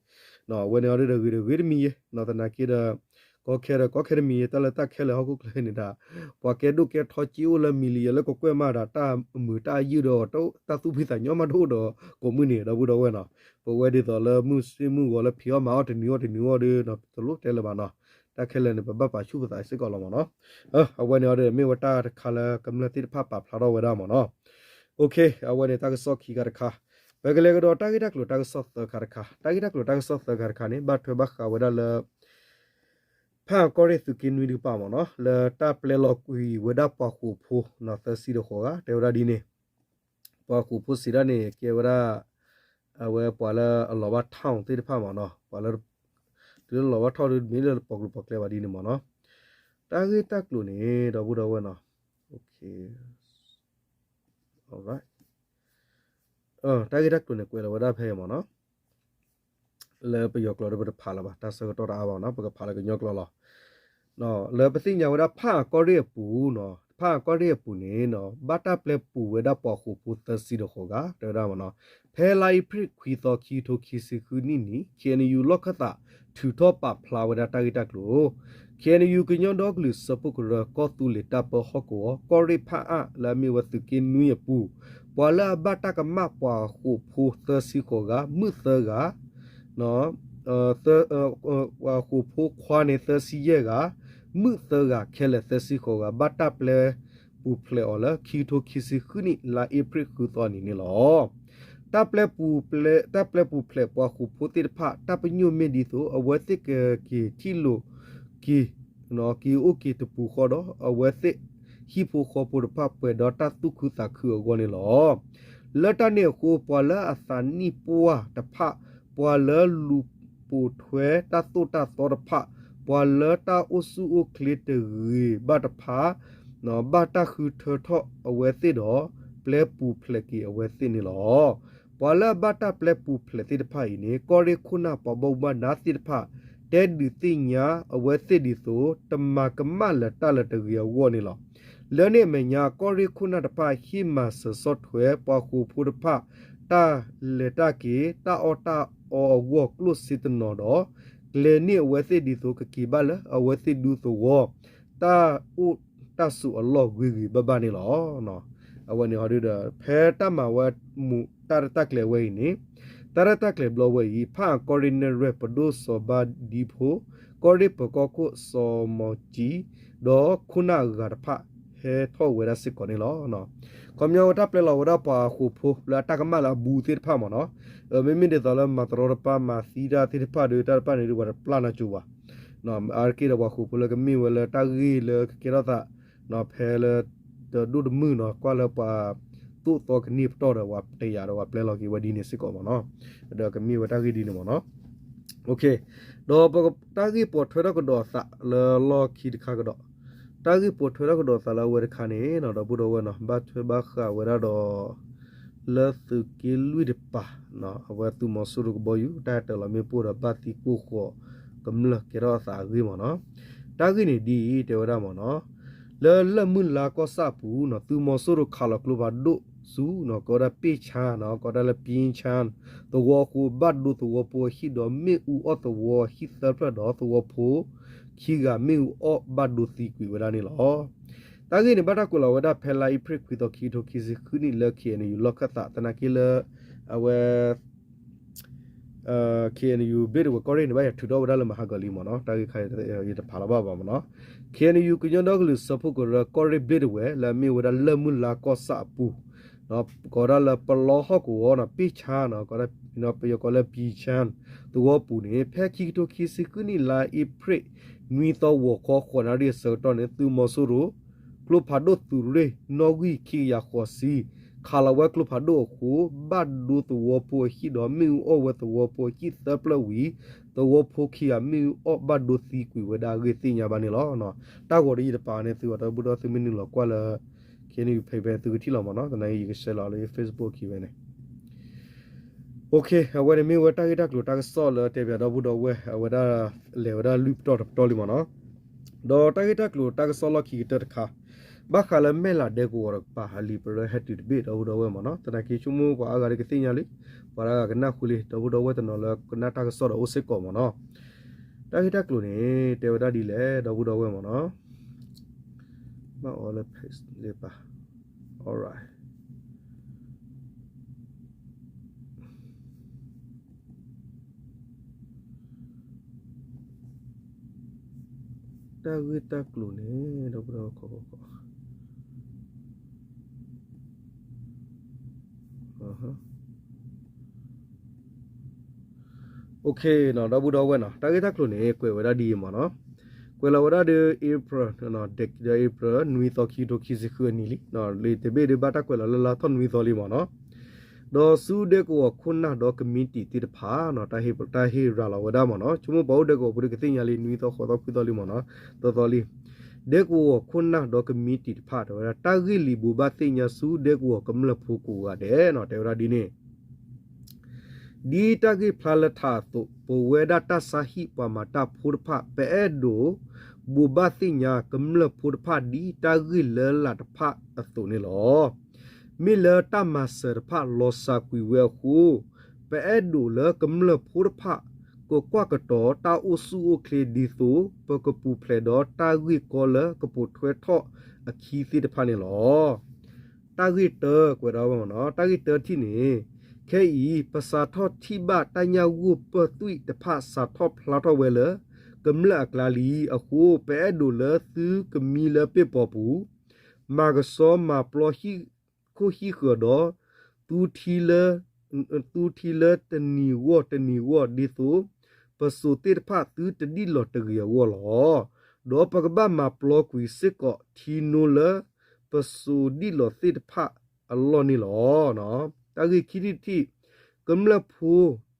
အဝဲန့ၣ်အီၤဒ်ဒီးဂ့ၤဒီးဂ့ၤတမံၤယဲၢ်, သနာ်က့ဒီး ကီခဲဒီးကီခဲတမံၤယဲၢ် တၢ်လၢတၢ်ခဲလၢာ်ဟီၣ်ခိၣ်ချၢန့ၣ်ဒၣ် ပှၤကဲဒိၣ်ကဲထီက့အိၣ်လၢမံၤလံယဲၢ်လၢကကွဲၢ်မးဒီး တၢ်မုာ်တၢ်ယုၢ်ဒီး တၢ်သူၣ်ဖှံသးညီမးတအိၣ်ဒီးကိးမုၢ်နံၤ ဒီပုၢ်ဒီဝဲၢ်နီၤ, ပဝဲဒ်သိးလၢမုၢ်ဆ့မုၢ်ဂီၤလၢဖံးအီၣ်မၤအီၣ်တနံၤအီၣ်တနံၤအီၣ်ဒီး တလိၣ်တဲလၢၤဘၣ်နီၤ, တၢ်ခဲလၢာ်န့ၣ် ပဘၣ်ပာ်ဆူၣ်ပသးစ့ၢ်ကီးလီၤမ့ၢ်နီၤ, အဝဲန့ၣ်အီၤဒီးမ့ၢ်ဝဲတၢ်တခါလၢကမျၢၢ်သ့ၣ်တဖၣ်ပာ်ဖျါထီၣ်ဝဲဒၣ်မ့ၢ်နီၤ, အဝဲန့ၣ်တၢ်ကစီၣ်ခံခါတခါ, ပကလဲၤကဒီးတၢ်ဂ့ၢ်တၢ်ကျိၤတၢ်ကစီၣ်သၢခါတခါ, တၢ်ဂ့ၢ်တၢ်ကျိၤတၢ်ကစီၣ်သၢခါတခါန့ၣ် ဘၣ်ထွဲဘၣ်ဃးဝဲဒၣ်လၢ ဖၣ်အၣ်ကီၢ်ရ့ၣ်သုးက့နွံတကပၤမ့ၢ်နီၤ လၢတၢ်ပျဲလီၤကွံာ်ဝဲဒၣ်ပှၤဃိာ်ဖိ သၢဆံဒီးဃိးဂၤ တဲဝဲဒၣ်ဒ်န့ၣ်, ပှၤဃိာ်ဖိစံးဒၣ်န့ၣ် ကဲဝဲဒၣ် အဝဲပှၤလၢအလီၤဘၣ်ထီၣ်သ့ၣ်တဖၣ်မ့ၢ်နီၤ, ပှၤလၢ တုၤလၢလီၤဘၣ်ထီၣ်ဒီး မ့ၢ်လၢပှၤကလုာ်ပှၤကျဲဘၣ်ဒ်န့ၣ်မ့ၢ်နီၤ, တၢ်ဂ့ၢ်တၢ်ကျိၤန့ၣ် ဒီပုၢ်ဒီဝဲၢ်နီၤ, တၢ်ဂ့ၢ်တၢ်ကျိၤန့ၣ် ကွဲးလီၤဝဲဒၣ်ဖဲအံၤမ့ၢ်နီၤ, လၢပယီၤကျိာ်ဒီးပတဖးလၢၤဘၣ်, တၢ်ဆၢကတီၢ်တအါဘၣ်နီၤ, ပကဖးလၢကညီကျိာ်လီၤ. လၢပသ့ၣ်ညါဝဲဒၣ်ဖၣ်အၣ်ကီၢ်ရ့ၣ်အပူၤနီၤ, ဖးအံၤကီၢ်ရ့ၣ်အပူၤန့ၣ် ဘၣ်တၢ်ပျဲပူၤဝဲဒၣ်ပှၤဃိာ်ဖိသၢဆံဒီးဃိးဂၤ တဲဝဲဒၣ်မ့ၢ်နီၤ. ဖဲလါအ့ဖြ့ၣ်ခွံသီ ခံကထိခံဆံဃုနံၣ်န့ၣ် ခ့ၣ်အဲၣ်ယူၣ် လီၢ်ခၢၣ်သး ထုးထီၣ်ပာ်ဖျါဝဲဒၣ်တၢ်ဂ့ၢ်တၢ်ကျိၤ ခ့ၣ်အဲၣ်ယူၣ် ကညီဒီကလုာ်စၢဖှိၣ်ကရၢ ကီၢ်သူလ့ၤတၢ်ပၢဟီၣ်ကဝီၤ ကီၢ်ရ့ၣ်ဖးအါ လၢအမ့ၢ်ဝဲသုးက့နွံအပူၤ ပှၤလၢအဘၣ်တၢ်ကမၣ်ပှၤဃိာ်ဖိသၢဆံဃိးဂၤ မုၣ်သၢဂၤ ဃိာ်ဖိခွါန့ၣ်သၢဆံယဲၢ်ဂၤ မုၣ်သၢဂၤ ခဲလၢာ်သၢဆံဃိးဂၤ ဘၣ်တၢ်ပျဲပူၤဖျဲးအီၤလၢ ခံကထိခံဆံဃုနံၣ် လါအ့ဖြ့ၣ်ဃုသီအနံၤန့ၣ်လီၤ. တၢ်ပျဲပူၤဖျဲးပှၤဃိာ်ဖိသ့ၣ်တဖၣ် တၢ်ပညိၣ်မ့ၢ်ဒ်သိး အဝဲသ့ၣ်ကက့ၤထံၣ်လိာ်က့ၤ က့ၤအိၣ်က့ၤတပူၤဃီဒီး အဝဲသ့ၣ်ဟံၣ်ဖိဃီဖိတဖၣ် ပှဲၤဒီးတၢ်သူၣ်ခုသးခုအဂီၢ်န့ၣ်လီၤ. လၢတၢ်န့ၣ်အဃိ ပှၤလၢအသးနံၣ်ပှၢ်တဖၣ်, ပှၤလၢလူၤပိာ်ထွဲတၢ်သိၣ်တၢ်သီတဖၣ်, ပှၤလၢတၢ်အိၣ်ဆူၣ်အိၣ်ချ့တဂ့ၤဘၣ်တဖၣ်, ဘၣ်တၢ်ဃုထၢထီၣ်အဝဲသ့ၣ်ဒီး ပျဲပူၤဖျဲးက့ၤအဝဲသ့ၣ်န့ၣ်လီၤ. ပှၤလၢအဘၣ်တၢ်ပျဲပူၤဖျဲးသ့ၣ်တဖၣ်အံၤန့ၣ် ကီၢ်ရ့ၣ်ခိၣ်နၢ်ပှၤဘၣ်မူဘၣ်ဒါသ့ၣ်တဖၣ် တဲဒုးသ့ၣ်ညါအဝဲသ့ၣ်ဒ်သိး တမၤကမၣ်လၢၤတၢ်လၢၤတဂ့ၤအဂီၢ်န့ၣ်လီၤ. လၢန့ၣ်အမဲာ်ညါ ကီၢ်ရ့ၣ်ခိၣ်နၢ်တဖၣ် ဟ့ၣ်မၤစၢၤဆီၣ်ထွဲပှၤဃိာ်ဖိတဖၣ် တၢ်လဲၤတၢ်က့ၤ တၢ်အီၣ်တၢ်အီအဂီၢ်ကျိၣ်စ့တနီၤဒီး ကျဲၤန့ၢ်အဝဲသ့ၣ်ဒ်သိးကက့ၤဘၣ်လၢအဝဲသ့ၣ်ဒူသဝီ တၢ်အိၣ်တၢ်ဆိးအလီၢ်ဂ့ၤဂ့ၤဘၣ်ဘၣ်န့ၣ်လီၤ. အဝဲန့ၣ်ဟီဒုဒီး ဖဲတၢ်မၤဝဲမူးတၢ်ရဲၣ်တၢ်ကျဲၤဝဲအံၤန့ၣ် တၢ်ရဲၣ်တၢ်ကျဲၤဘျီဝဲအံၤ ဖးအံၤကီၢ်ရ့ၣ်နဲၣ်ရွဲၣ် ပဒိၣ်စီၤဘၣ်ဒံဖိ, ကီၢ်ရ့ၣ်ပၢၤကီၢ်ခိၣ်စီၤမီၤကံ, ဒီးခိၣ်နၢ်အဂၤတဖၣ် ဟဲထီၣ်ဝဲဒၣ်စ့ၢ်ကီးန့ၣ်လီၤ. ခီပညီဝဲတၢ်ပျဲလီၤဝဲဒၣ်ပှၤဃိာ်ဖိလၢအတၢ်ကမၣ်လၢအဘူးသ့ၣ်တဖၣ်မ့ၢ်နီၤ, မ့မ့ၢ်ဒ်သိးလၢမၤတရီတပါမၤသံတၢ်သ့ၣ်တဖၣ်ဒီး တၢ်တဖၣ်န့ၣ်ဒုးပှၤတပျၢ်နီၢ်ကၠိဘၣ် အါတက့ၢ်ဒီးပှၤဃိာ်ဖိလၢကမ့ၢ်ဝဲလၢတၢ်ဂ့ၢ်လၢကကဲထီၣ်သး ဖဲလၢ တဒိၣ်တမုၢ်နီၤ ကွၢ်လၢပှၤသိၣ်သီကန့ၢ်ပတီၢ်ဒီး ပှၤတယာ်ဒီးပှၤပျဲလီၤက့ၤဝဲဒ်န့ၣ်စ့ၢ်ကီးမ့ၢ်နီၤ, ဒီးကမ့ၢ်ဝဲတၢ်ဂ့ၢ်ဒ်န့ၣ်မ့ၢ်နီၤ. ဒီးတၢ်ဂ့ၢ်ပိာ်ထွဲထီၣ်ကဒီးအသးလၢလီၢ်ခံတခါကဒီး, တၢ်ဂ့ၢ်ပိာ်ထွဲထီၣ်ကဒီးအသးလၢအဝဲတခါန့ၣ် ဒီပုၢ်ဒီဝဲၢ်နီၤ ဘၣ်ထွဲဘၣ်ဃးဝဲဒၣ်ဒီး လၢသုးက့လွံၢ်တပၤ အဝဲသုးမီၤစိရိၤကဘီယူၤ တၢ်ဟဲတၢၤလီၤမ့ၣ်ပိၢ်ဒီးဘၣ်သံကိၢ်ဃီၤကမျၢၢ်ကဲထီၣ်အသးအဂ့ၢ်မ့ၢ်နီၤ. တၢ်ဂ့ၢ်န့ၣ်ဒ်အံၤ တဲဝဲဒၣ်မ့ၢ်နီၤ, လၢလၢၢ်မုၢ်လါကီၢ်ဆၣ်အပူၤနီၤ သုးမီၤစိရိၤခးလီၤကျိဖးဒိၣ်ဆူနီၤ ကီးဒၣ်ပ့ၣ်ဆၣ်နီၤ ကီးဒၣ်လၢပံဆၣ် သဝီအဃိ ဘၣ်ဒိသဝီဖိအဟံၣ်ဒီး မ့ၣ်အူအီၣ်သဝီဟံၣ်သၢဖျၢၣ်ဒီး သဝီဖိခံဂၤမ့ၣ်အူအီၣ်ဘၣ်ဒိသံကွံာ်ဝဲဒၣ်န့ၣ်လီၤ. တၢ်ဂ့ၢ်န့ၣ် ဘၣ်တၢ်ကွဲးလီၤဝဲဒၣ်ဖဲလါအ့ဖြ့ၣ်ခွံသီ ခံကထိခံဆံဃုနံၣ် လၢ ခ့ၣ်အဲၣ်ယူၣ် လီၢ်ခၢၣ်သး သနာ်က့လၢ အဝဲ ခ့ၣ်အဲၣ်ယူၣ် ဘျ့ၣ်တဝဲၢ်ကီၢ်ရ့ၣ်န့ၣ် ဘၣ်ယၤထုးထီၣ်ဝဲဒၣ်လၢမဟါကီၤလံမ့ၢ်နီၤ, တၢ်ဂ့ၢ်ခါအံၤယတဖးလီၤဘၣ်ဘၣ်မ့ၢ်နီၤ, ခ့ၣ်အဲၣ်ယူၣ် ကညီဒီကလုာ်စၢဖှိၣ်ကရၢ ကီၢ်ရ့ၣ်ဘျ့ၣ်တဝဲၢ် လၢအမ့ၢ်ဝဲဒၣ်လၢၢ်မုၢ်လါကီၢ်ဆၣ်အပူၤ ကီးဒၣ်လၢပလီဟီၣ်ကဝီၤနီၤ ပ့ၣ်ဆၣ်နီၤ ပယီၤကိးလၢပံဆၣ် သဝီပူၤန့ၣ် ဖဲခံကထိခံဆံဃုနံၣ် လါအ့ဖြ့ၣ် နွံသီ ဂီၤခီ ဃိးနၣ်ရံၣ်အဆၢကတီၢ်န့ၣ် သုးမီၤစိရိၤ ကျိဖးဒိၣ်သုးရ့ၣ် နီၣ်ဂံၢ်ခံကယၤဃိးဆံ ခးလီၤဝဲကျိဖးဒိၣ်အဃိ ဘၣ်ဒိသဝီဖိအဟံၣ်ဒီး မ့ၣ်အူအီၣ်ဝဲသဝီဖိအဟံၣ်သၢဖျၢၣ်ဝံၤ သဝီဖိခံဂၤမ့ၣ်အူအီၣ်ဘၣ်ဒိသံကွံာ်ဝဲဒၣ်အဂ့ၢ်သ့ၣ်ညါဘၣ်န့ၣ်လီၤ. တၢ်ဂီၤဒီးယတပာ်န့ၢ်သုအီၤ ဒီပုၢ်ဒီဝဲၢ်သုမ့ၢ်နုာ်လီၤကွၢ်လၢ ခ့ၣ်အဲၣ်ယူၣ် ဖဲဖဲသုကထံၣ်လီၤမ့ၢ်နီၤ, သနာ်က့ယကဆှၢလီၤလၢ Facebook ခံဖဲန့ၣ် အဝဲန့ၣ်မ့ၢ်ဝဲတၢ်ဂ့ၢ်တၢ်ကျိၤတၢ်ကစီၣ်လၢတဲပၠးဒီပုၢ်ဒီဝဲၢ် အဝဲဒၣ်လဲၤဝဲဒၣ်လွံၢ်ပတီၢ်တပတီၢ်လံမ့ၢ်နီၤ. ဒီးတၢ်ဂ့ၢ်တၢ်ကျိၤတၢ်ကစီၣ်လီၢ်ခံကတၢၢ်တခါ ဘၣ်ဃးလၢမဲၢ်လးဒဲကဝီၤတကပၤ အလံာ်ပရၢဟဲတုၤတဘ့ၣ်ဒီပုၢ်ဒီဝဲၢ်မ့ၢ်နီၤ, သနာ်က့ဆိကမိၣ်ပှၤအါဂၤဒီးကသ့ၣ်ညါလံ, ပှၤအါဂၤကနၣ်ဃုာ်လံ ဒီပုၢ်ဒီဝဲၢ်တနီၤလၢကနၣ်တၢ်ကစီၣ်ဒီးအိၣ်စ့ၢ်ကီးမ့ၢ်နီၤ. တၢ်ဂ့ၢ်တၢ်ကျိၤန့ၣ် တဲဝဲဒၣ်ဒ်လဲၣ် ဒီပုၢ်ဒီဝဲၢ်မ့ၢ်နီၤ. ဘၣ်အီၤလၢ page လၢပၢ် alright တၢ်ဂ့ၢ်တၢ်ကျိၤန့ၣ် ဒီပုၢ်ဒီဝဲၢ် OK နီၤ ဒီပုၢ်ဒီဝဲၢ်နီၤ, တၢ်ဂ့ၢ်တၢ်ကျိၤန့ၣ် ကွဲးဝဲဒၣ်ဒ်အံၤမ့ၢ်နီၤ. ကွဲးလီၤဝဲဒၣ်ဒီး April ဒီး April နွံသီ ခံကထိခံဆံဃုအနံၤလံ, လံာ်တဘ့ၣ်ဒုးဘၣ်တၢ်ကွဲးလီၤလၢလါထီၣ်နွံသီလံမ့ၢ်နီၤ. ဒီးဆူဒဲကဝီၤခိၣ်နၢ်ဒီးကမံးတံာ်သ့ၣ်တဖၣ်နီၤ တၢ်ဟ့ၣ်ရၤလီၤဝဲဒၣ်မ့ၢ်နီၤ, ဆိကမိၣ်ပှၤအိၣ်ဒဲကဝီၤပူၤဒုးကသ့ၣ်ညါလံ နွံသီ ဃိးသီ ခွံသီလံမ့ၢ်နီၤ, သၢသီလံ. ဒဲကဝီၤခိၣ်နၢ်ဒီးကမံးတံာ်တဖၣ် တဲဝဲဒၣ် တၢ်ဂ့ၢ်လံာ်ဘိးဘၣ်သ့ၣ်ညါဆူဒဲကဝီၤကမျၢၢ်ဖိကိးဂၤဒဲးနီၤ တဲဝဲဒၣ်ဒ်န့ၣ် ဒ်တၢ်ဂ့ၢ်ဖျါလၢထးအသိး, ပဝဲဒၣ်တၢ်ဆါဟံၣ်ပှၤမၤတၢ်ဖိတဖၣ် ပအဲၣ်ဒိး ဘိးဘၣ်သ့ၣ်ညါကမျၢၢ်ဖိတဖၣ်ဒ်တၢ်ဂ့ၢ်လၢ်လၢ်တဖၣ်အသိးန့ၣ်လီၤ. မ့ၢ်လၢတၢ်မၤစၢၤတဖၣ်လီၤစၢ်ကွံာ်ဝဲအဃိ, ပအဲၣ်ဒိးလၢကမျၢၢ်ဖိတဖၣ် ကကွၢ်ကတီၤတၢ်အိၣ်ဆူၣ်အိၣ်ချ့ဒ်သိး ပကပူၤဖျဲးဒီးတၢ်ဂ့ၢ်ကီလၢကပိာ်ထွဲထီၣ်အခံသ့ၣ်တဖၣ်န့ၣ်လီၤ. တၢ်ဂ့ၢ်တၢ, ကွဲးဒီးဝဲမ့ၢ်နီၤ, တၢ်ဂ့ၢ်တၢထံၣ်န့ၣ်, ခဲအံၤ ပစးထီၣ်ထံၣ်ဘၣ်တၢ်ညၣ်ဂိၢ်ပၢၢ်သွံၣ်တဖၣ်စးထီၣ်ဖျါထီၣ်ဝဲလၢ ကမျၢၢ်အကျါလံအဃိ, ပအဲၣ်ဒိးလၢသုကမံလၢပ့ၢ်ပီၤပူၤ, မၤကဆှီမၤပျီဟံၣ်ခိၣ်ဟံၣ်ဃၢၤဒီး သူထံလၢ သူထံလၢတနံၤဂီၢ်တနံၤဂီၢ်ဒ်သိး ပစိာ်သ့ၣ်တဖၣ်သုတဒံၣ်လီၤတဂ့ၤအဂီၢ်လီၤ. ဒီးပကဘၣ်မၤပျီကွံာ်စ့ၢ်ကီးထံနိလၢပစိာ်ဒံၣ်လီၤသ့ၣ်တဖၣ်အလီၢ်န့ၣ်လီၤ. တၢ်ဂ့ၢ်ခံထံၣ်တထံၣ်, ကမျၢၢ်ဖိ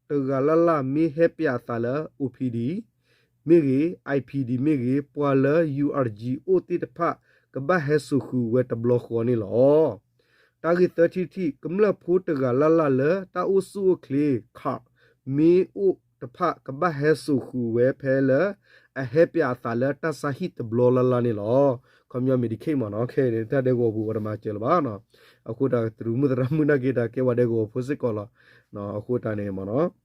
တဂၤလၢ်လၢ်မ့ၢ်ဟဲပျးအသးလၢ အိၣ်ပံၤဒံၣ် မ့ၢ်ဂ့ၤ, အံၤပံၤဒံၣ် မ့ၢ်ဂ့ၤ, ပှၤလၢ ယူၣ်အၣ်ကၠံၣ် အိၣ်သ့ၣ်တဖၣ် ကဘၣ်ဟဲစိာ်ဃုာ်ဝဲတဘျီဃီန့ၣ်လီၤ. တၢ်ဂ့ၢ်သၢထံၣ်တထံၣ်, ကမျၢၢ်ဖိတဂၤလၢ်လၢ်လၢတၢ်အိၣ်ဆူၣ်အိၣ်ချ့ card မ့ၢ်အိၣ်တဖၣ် ကဘၣ်ဟဲစိာ်ဃုာ်ဝဲဖဲလၢ အဟဲပျးအသးလၢတၢ်ဆါဟံၣ်တဘျီလၢ်လၢ်န့ၣ်လီၤ. ခီပညီ Medicaid မ့ၢ်နီၤ, ခဲအံၤန့ၣ် တၢ်ဒဲကဝီၤပူၤ ပှၤတမၤစၢၤလၢၤဘၣ်နီၤ. အဃိတၢ်သရူးမုၣ်သရၣ်မုၣ်နာ်က့ တၢ်ကဲပှၤဒဲကဝီၤဖိစ့ၢ်ကီးလီၤ. အဃိတၢ်န့ၣ်မ့ၢ်နီၤ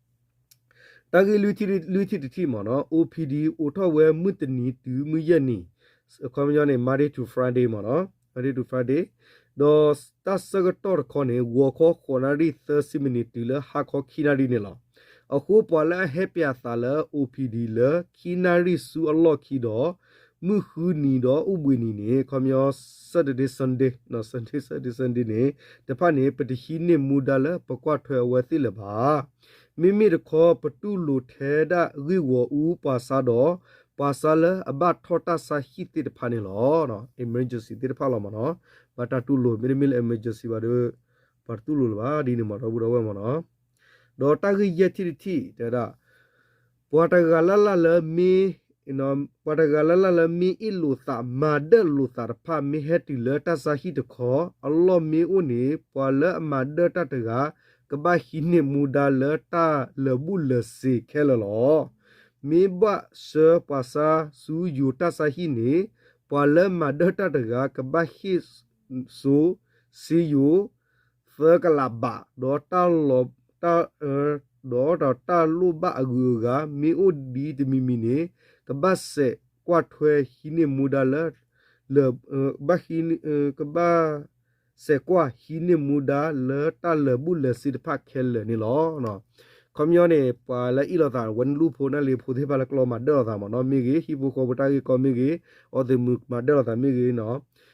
တၢ်ဂ့ၢ်လွံၢ်ထံၣ်တထံၣ်မ့ၢ်နီၤ, အိၣ်ပံၤဒံၣ် အိၣ်ထီၣ်ဝဲမုၢ်တနံၤတုၤမုၢ်ယဲၢ်နံၤ, ခီပညီန့ၣ် Monday to Friday မ့ၢ်နီၤ, Monday to Friday, ဒီးတၢ်ဆၢကတီၢ်တခီန့ၣ် ဂီၤခီဃိးနၣ်ရံၣ်သၢဆံမံးနံးတုၤလၢဟါခီခံနၣ်ရံၣ်န့ၣ်လီၤ. အဃိပှၤလၢအဟဲပျးသးလၢ အိၣ်ပံၤဒံၣ် လၢခံနၣ်ရံၣ်ဆူအလီၢ်ခံဒီး မုၢ်ဃုနံၤဒီးအိၣ်ဘှံးနံၤန့ၣ် ခီပညီ Saturday Sunday, Saturday Sunday န့ၣ် တဖၣ်န့ၣ် ပတဟံးန့ၢ်မူဒါလၢပကွၢ်ထွဲအဝဲသ့ၣ်လၢၤဘၣ်. မ့မ့ၢ်တခီ ပတူၢ်လိာ်ထဲဒၣ်ဂ့ၢ်ဂီၤအူပှၤဆါဒီး ပှၤဆါလၢအဘၣ်ထီၣ်တၢ်ဆါဟံၣ်သ့ၣ်တဖၣ်န့ၣ်လီၤ. Emergency သ့ၣ်တဖၣ်လီၤမ့ၢ်နီၤ, ဘၣ်တၢ်တူၢ်လိာ် မ့တမ့ၢ်လၢ emergency ဘၣ်ဒီး ပှၤတတူၢ်လိာ်လၢၤဘၣ်ဒ်န့ၣ်မ့ၢ်နီၤ ဒီပုၢ်ဒီဝဲၢ်မ့ၢ်နီၤ. ဒီးတၢ်ဂ့ၢ်ယဲၢ်ထံၣ်တထံၣ်တဲဝဲဒၣ် ပှၤတဂၤလၢ်လၢ်လၢမ့ၢ် ပှၤတဂၤလၢ်လၢ်လၢမ့ၢ်အ့ၣ်လိာ်သး မၤဒၢၣ်လိာ်သးတဖၣ် မ့ၢ်ဟဲတုၤလၢတၢ်ဆါဟံၣ်တခီ အလီၢ်မ့ၢ်အိၣ်န့ၣ် ပှၤလၢအမၤဒၢၣ်တၢ်တဂၤ ကဘၣ်ဟံးန့ၢ်မူဒါလၢတၢ်လၢာ်ဘူၣ်လၢာ်စ့ၤခဲလၢာ်လီၤ. မ့ၢ်ဘၣ်ဆှၢပှၤဆါဆူယိၤတၢ်ဆါဟံၣ်န့ၣ် ပှၤလၢမၤဒၢၣ်တၢ်တဂၤ ကဘၣ်ဟ့ၣ် စိ စ့ယိၤ သၢကလးဘး ဒီးတၢ်လီၢ် တၢ်အၢ ဒီးတၢ်လိၣ်ဘၣ်အဂုၤအဂၤ မ့ၢ်အိၣ်ဒ်တမံၤမံၤန့ၣ် ကဘၣ်စဲးကွၢ်ထွဲဟံးန့ၢ်မူဒါလၢ လၢ ဘၣ်ဟံး ကဘၣ်စဲးကွၢ်ဟံးန့ၢ်မူဒါလၢတၢ်လၢာ်ဘူၣ်လၢာ်စ့ၤတဖၣ်ခဲလၢာ်န့ၣ်လီၤ. ခီပညီန့ၣ် ပှၤလၢအ့ၣ်လိာ်သး ဝဲန့ၣ်လူၢ်ဖိနၢ်လ့ၤဖိသ့ၣ်တဖၣ်လၢကျီမၤဒၢၣ်လိာ်သးမ့ၢ်နီၤ မ့ၢ်ဂ့ၤ ဟံၣ်ဖိဃီဖိတၢ်ဂ့ၢ်ကီမ့ၢ်ဂ့ၤ အီၣ်သုးမုၢ်မၤဒၢၣ်လိာ်သးမ့ၢ်ဂ့ၤနီၤ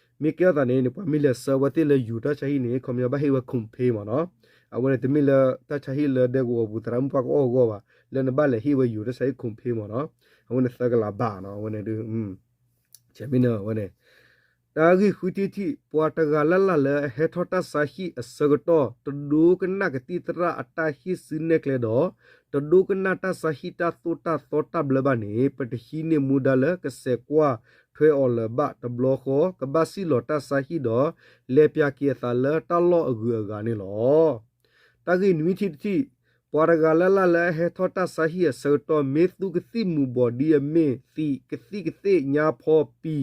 မ့ၢ်ကဲထီၣ်သးန့ၣ်န့ၣ် ပှၤမ့ၢ်လဲၤဆှၢဝဲသ့ၣ်လၢယိၤတၢ်ဆါဟံၣ်န့ၣ် ခီပညီဘၣ်ဟ့ၣ်ဝဲ compensation မ့ၢ်နီၤ အဝဲန့ၣ်တမ့ၢ်လၢတၢ်ဆါဟံၣ်လၢဒဲကဝီၤပူၤသရၣ်မုၣ်ပှၢ်ကအီၣ်အဂီၢ်ဘၣ် လၢနဘၣ်လဲၤဟ့ၣ်ဝဲယိၤတၢ်ဆါဟံၣ် compensation မ့ၢ်နီၤ အဝဲန့ၣ်သၢကလးဘးနီၤ အဝဲန့ၣ်ဒုး ဆဲးမ့ၢ်န့ၣ် အဝဲန့ၣ် တၢ်ဂ့ၢ်ဃုထံၣ်တထံၣ် ပှၤတဂၤလၢ်လၢ်လၢအဟဲထီၣ်တၢ်ဆါဟံၣ်အဆၢကတီၢ် တဒိကနၣ်ကသံၣ်သရၣ်အတၢ်ဟ့ၣ်စုနဲၣ်ကျဲဒီး တဒိကနၣ်တၢ်ဆါဟံၣ်တၢ်သိၣ်တၢ်သီတၢ်ဘျၢဘၣ်န့ၣ် ပတဟံးန့ၢ်မူဒါလၢကစဲးကွၢ်ထွဲအီၤလၢၤဘၣ် တဘျီဃီ ကဘၣ်စံၣ်လီၤတၢ်ဆါဟံၣ်ဒီး လဲၤပျးက့ၤအသးလၢတၢ်လီၢ်အဂုၤအဂၤန့ၣ်လီၤ. တၢ်ဂ့ၢ်နွံထံၣ်တထံၣ် ပှၤတဂၤလၢ်လၢ်လၢအဟဲထီၣ်တၢ်ဆါဟံၣ်အဆၢကတီၢ် မ့ၢ်သူကသံၣ်မူၤဘှီးဒ်အမ့ၢ်သံးကသံၣ်ကသ့ၣ်ညါဖီ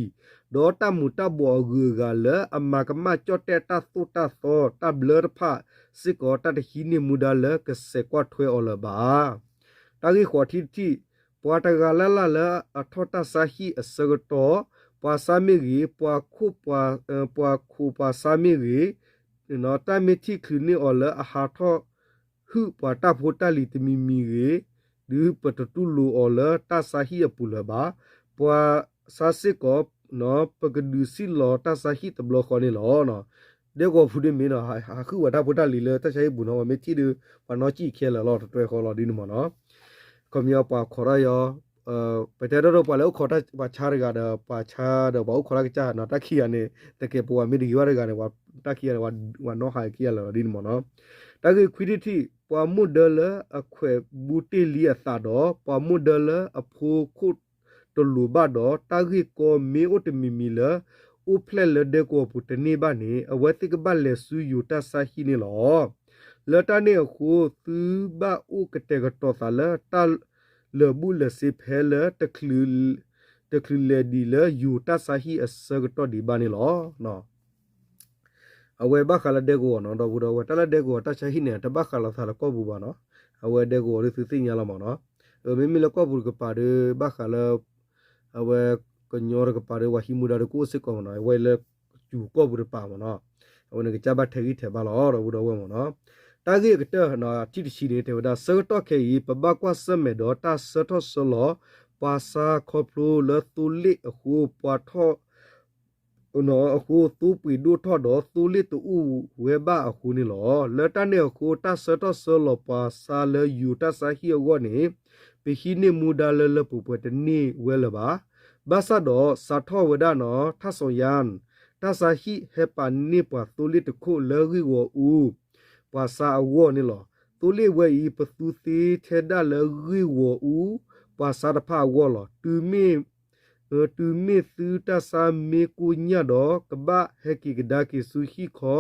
ပံၤ ဒီးတၢ်မူးတၢ်ဘှီးအဂုၤအဂၤလၢအမၤကမၣ်ကၠီၣ်တဲၣ်တၢ်သိၣ်တၢ်သီတၢ်ဘျၢတဖၣ်စ့ၢ်ကီး တၢ်တဟံးန့ၢ်မူဒါလၢကစဲးကွၢ်ထွဲအီၤလၢၤဘၣ်. တၢ်ဂ့ၢ်ဃိးထံၣ်တထံၣ် ပှၤတဂၤလၢ်လၢ်လၢအထီၣ်တၢ်ဆါဟံၣ်အဆၢကတီၢ် ပှၤဆါမ့ၢ်ဂ့ၤ ပှၤခိၣ် ပှၤခိၣ်ပှၤဆါမ့ၢ်ဂ့ၤ တၢ်မ့ၢ်ထံၣ်ချုးန့ၢ်အီၤလၢအဟးထီၣ်ဟုၣ်ပှၤတၢ်ဖိတၢ်လံၤတမံၤမံၤဂ့ၤ ဒုးပတတူၢ်လိာ်အီၤလၢတၢ်ဆါဟံၣ်အပူၤလၢၤဘၣ်. ပှၤဆါစ့ၢ်ကီး ပကဒုးစံၣ်လီၤတၢ်ဆါဟံၣ်တဘျီဃီန့ၣ်လီၤ. ဒဲကဝီၤပူၤဒ်မ့ၢ်နီၤ ဟးဟုၣ်ပှၤတၢ်ဖိတၢ်လံၤလၢတၢ်ဆါဟံၣ်ပူၤနီၤ ပှၤမ့ၢ်ထံၣ်ဒီး ပှၤနီၢ်ကံၣ်ခဲလၢာ်လီၤ တတွဲဃီလီၤဒ်န့ၣ်မ့ၢ်နီၤ ခီပညီပှၤခိးတၢ်ယီၤ ပတဲဒိၣ်ဒိၣ်ပှၤလၢအိၣ်ခိးတၢ်ပှၤဆါတဂၤဒီး ပှၤဆါဒီးပှၤအိၣ်ခိးတၢ်ကစၢ်နီၤ တၢ်ခံဂၤန့ၣ် တကဲပဝဲမ့ၢ်တဂ့ၤဘၣ်တဂၤန့ၣ် တၢ်ခံဂၤန့ၣ် ပှၤနီၣ်ဟးခံဂၤလၢာ်လီၤဒ်န့ၣ်မ့ၢ်နီၤ တၢ်ဂ့ၢ်ခွံထံၣ်တထံၣ် ပှၤမိၢ်ဒၢလၢအခွဲးဘူးတ့ၢ်လံအသးဒီး ပှၤမိၢ်ဒၢလၢအဖိခိၣ်တလိၤဘၣ်ဒီး တၢ်ဂ့ၢ်ကီမ့ၢ်အိၣ်တမံၤမံၤလၢ အိၣ်ဖျဲၣ်လၢဒဲကဝီၤပူၤတန့ၢ်ဘၣ်န့ၣ် အဝဲသ့ၣ်ကဘၣ်လဲၤဆူယိၤတၢ်ဆါဟံၣ်န့ၣ်လီၤ. လၢတၢ်န့ၣ်အဃိ သုဘၣ်အိၣ်ကတဲာ်ကတီၤသးလၢတၢ်လၢာ်ဘူၣ်လၢာ်စ့ဖဲလၢ တချုးလဲၤဒံးလၢယိၤတၢ်ဆါဟံၣ်အဆၢကတီၢ်ဒံးဘၣ်န့ၣ်လီၤ. အဝဲဘၣ်ဃးလၢဒဲကဝီၤနီၤ ဒီပုၢ်ဒီဝဲၢ် တၢ်လၢဒဲကဝီၤတၢ်ဆါဟံၣ်န့ၣ် တဘၣ်ဃးလိာ်သးလၢကီၢ်ပူၤဘၣ်နီၤ. အဝဲဒဲကဝီၤဒ်သုသ့ၣ်ညါလီၤမ့ၢ်နီၤ. မ့မ့ၢ်လၢကီၢ်ပူၤတကပၤဒီး ဘၣ်ဃးလၢ အဝဲကညီတကပၤဒီး ပှၤဟံးမူဒါဒီးကအိၣ်စ့ၢ်ကီးမ့ၢ်နီၤ. အဝဲလၢယူၤကီၢ်ပူၤတကပၤမ့ၢ်နီၤ. အဝဲန့ၣ်ကစၢ်ဘၣ်ထဲးဂံၢ်ထဲးဘါလီၤ ဒီပုၢ်ဒီဝဲၢ်မ့ၢ်နီၤ. တၢ်ဂ့ၢ်အကတၢၢ် ထံၣ်တဆံန့ၣ် တဲဝဲဒၣ် ဆၢကတီၢ်ခဲအံၤ ပဘၣ်ကွၢ်ဆၢၣ်မဲာ်ဒီးတၢ်ဆၢထီၣ်ဆၢလီၤ ပှၤဆါခီဖျိလၢသိလ့ၣ်အဃိ ပှၤထီၣ် အဃိ သိပှ့ၤဒိၣ်ထီၣ်ဒီး သိလ့ၣ်တအိၣ်ဝဲဘၣ်အဃိန့ၣ်လီၤ. လၢတၢ်န့ၣ်အဃိ တၢ်ဆၢထီၣ်ဆၢလီၤပှၤဆါလၢယိၤတၢ်ဆါဟံၣ်အဂီၢ်န့ၣ် ပဟံးန့ၢ်မူဒါလၢလၢပှဲၤပှဲၤတန့ၢ်ဝဲလၢၤဘၣ်. ဘၣ်ဆၣ်ဒီး စးထီၣ်ဝဲဒၣ်နီၤ ထၣ်စီၤယၣ် တၢ်ဆါဟံၣ်ဟဲပာ်န့ၢ်ပှၤသိလ့ၣ်တခိၣ်လၢဂ့ၢ်ဂီၤအူ ပှၤဆါအဂီၢ်န့ၣ်လီၤ. သိလ့ၣ်ဝဲအံၤ ပသူသ့ထဲဒၣ်လၢဂ့ၢ်ဂီၤအူ ပှၤဆါတဖၣ်အဂီၢ်လီၤ. တုၤမ့ၢ် တုၤမ့ၢ်သုတၢ်ဆါမ့ၢ်ကိၢ်ညၣ်ဒီး ကဘၣ်ဟဲက့ၤကဒါက့ၤဆူဟံၣ်ခီ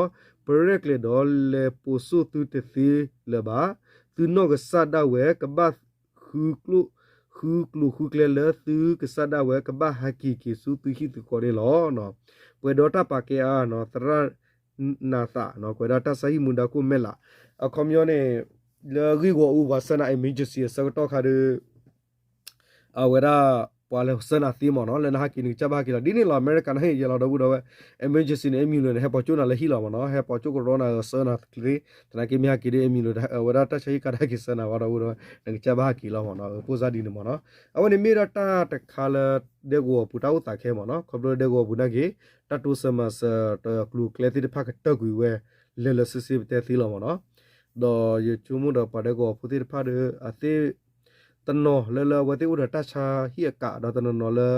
ပရဲၣ်ကျဲၤဒီး လဲၤပိာ်စိၣ်သုတသ့လၢၤဘၣ်. သုနီၢ်ကစၢ်ဒၣ်ဝဲ ကဘၣ် ဃုကျိၣ်ဃုကျဲလၢသုကစၢ်ဒၣ်ဝဲ ကဘၣ်ဟဲက့ၤက့ၤဆူသုဟံၣ်သုဃီန့ၣ်လီၤ. ပှဲၤဒီးတၢ်ပာ်ကဲအါနီၤ သရၣ်နၤသး ကွဲးဒၣ်တၢ်ဆါဟံၣ်မူဒါခိၣ်မဲၢ်လး အခီပညီန့ၣ် လၢဂ့ၢ်ဂီၤအူပှၤဆါနၤ emergency အဆၢကတီၢ်ခါဒီး အဝဲဒၣ် ပှၤလဲၤဆါနၤသ့မ့ၢ်နီၤ လၢနဟဲက့ၤနကစၢ်ဘၣ်ဟဲက့ၤလီၤ ဒ်န့ၣ်လီၤ. အမဲရကၤနဟဲယဲလီၤ ဒီပုၢ်ဒီဝဲၢ် emergency န့ၣ် ambulance န့ၣ် ဟဲပိာ်ကၠိနၤလၢဟံၣ်လီၤမ့ၢ်နီၤ ဟဲပိာ်ကၠိကရီနၤဆါနၤသ့ သနာ်က့မ့ၢ်ဟဲက့ၤဒီး ambulance အဝဲဒၣ်တၢ်ဆါဟံၣ်ကါတဟဲက့ၤဆါနၤဘၣ် ဒီပုၢ်ဒီဝဲၢ် နကစၢ်ဘၣ်ဟဲက့ၤလီၤမ့ၢ်နီၤ အဃိစ့ၢ်ဒ်န့ၣ်မ့ၢ်နီၤ အဝဲန့ၣ်မ့ၢ်ဒၣ်တၢ်တခါလၢ ဒဲကဝီၤပူၤတၢ်အိၣ်သးခဲမ့ၢ်နီၤ ခီဖျိလၢဒဲကဝီၤပူၤနာ်က့ၤ တၢ်တိစၢၤမၤစၢၤတကျိၤကျဲသ့ၣ်တဖၣ်ကတၢၢ်ကွံာ်ဝဲ လဲၤလၢဆ့ဆ့ပတဲသ့လီၤမ့ၢ်နီၤ ဒီးယဆိကမိၣ်ဒီးပှၤဒဲကဝီၤဖိသ့ၣ်တဖၣ်ဒီး အသ့ၣ် တနီၤလၢလၢအဝဲသ့ၣ်အိၣ်ဒီးတၢ်ဆါဟံၣ်အကး ဒီးတနီၤနီၤလၢ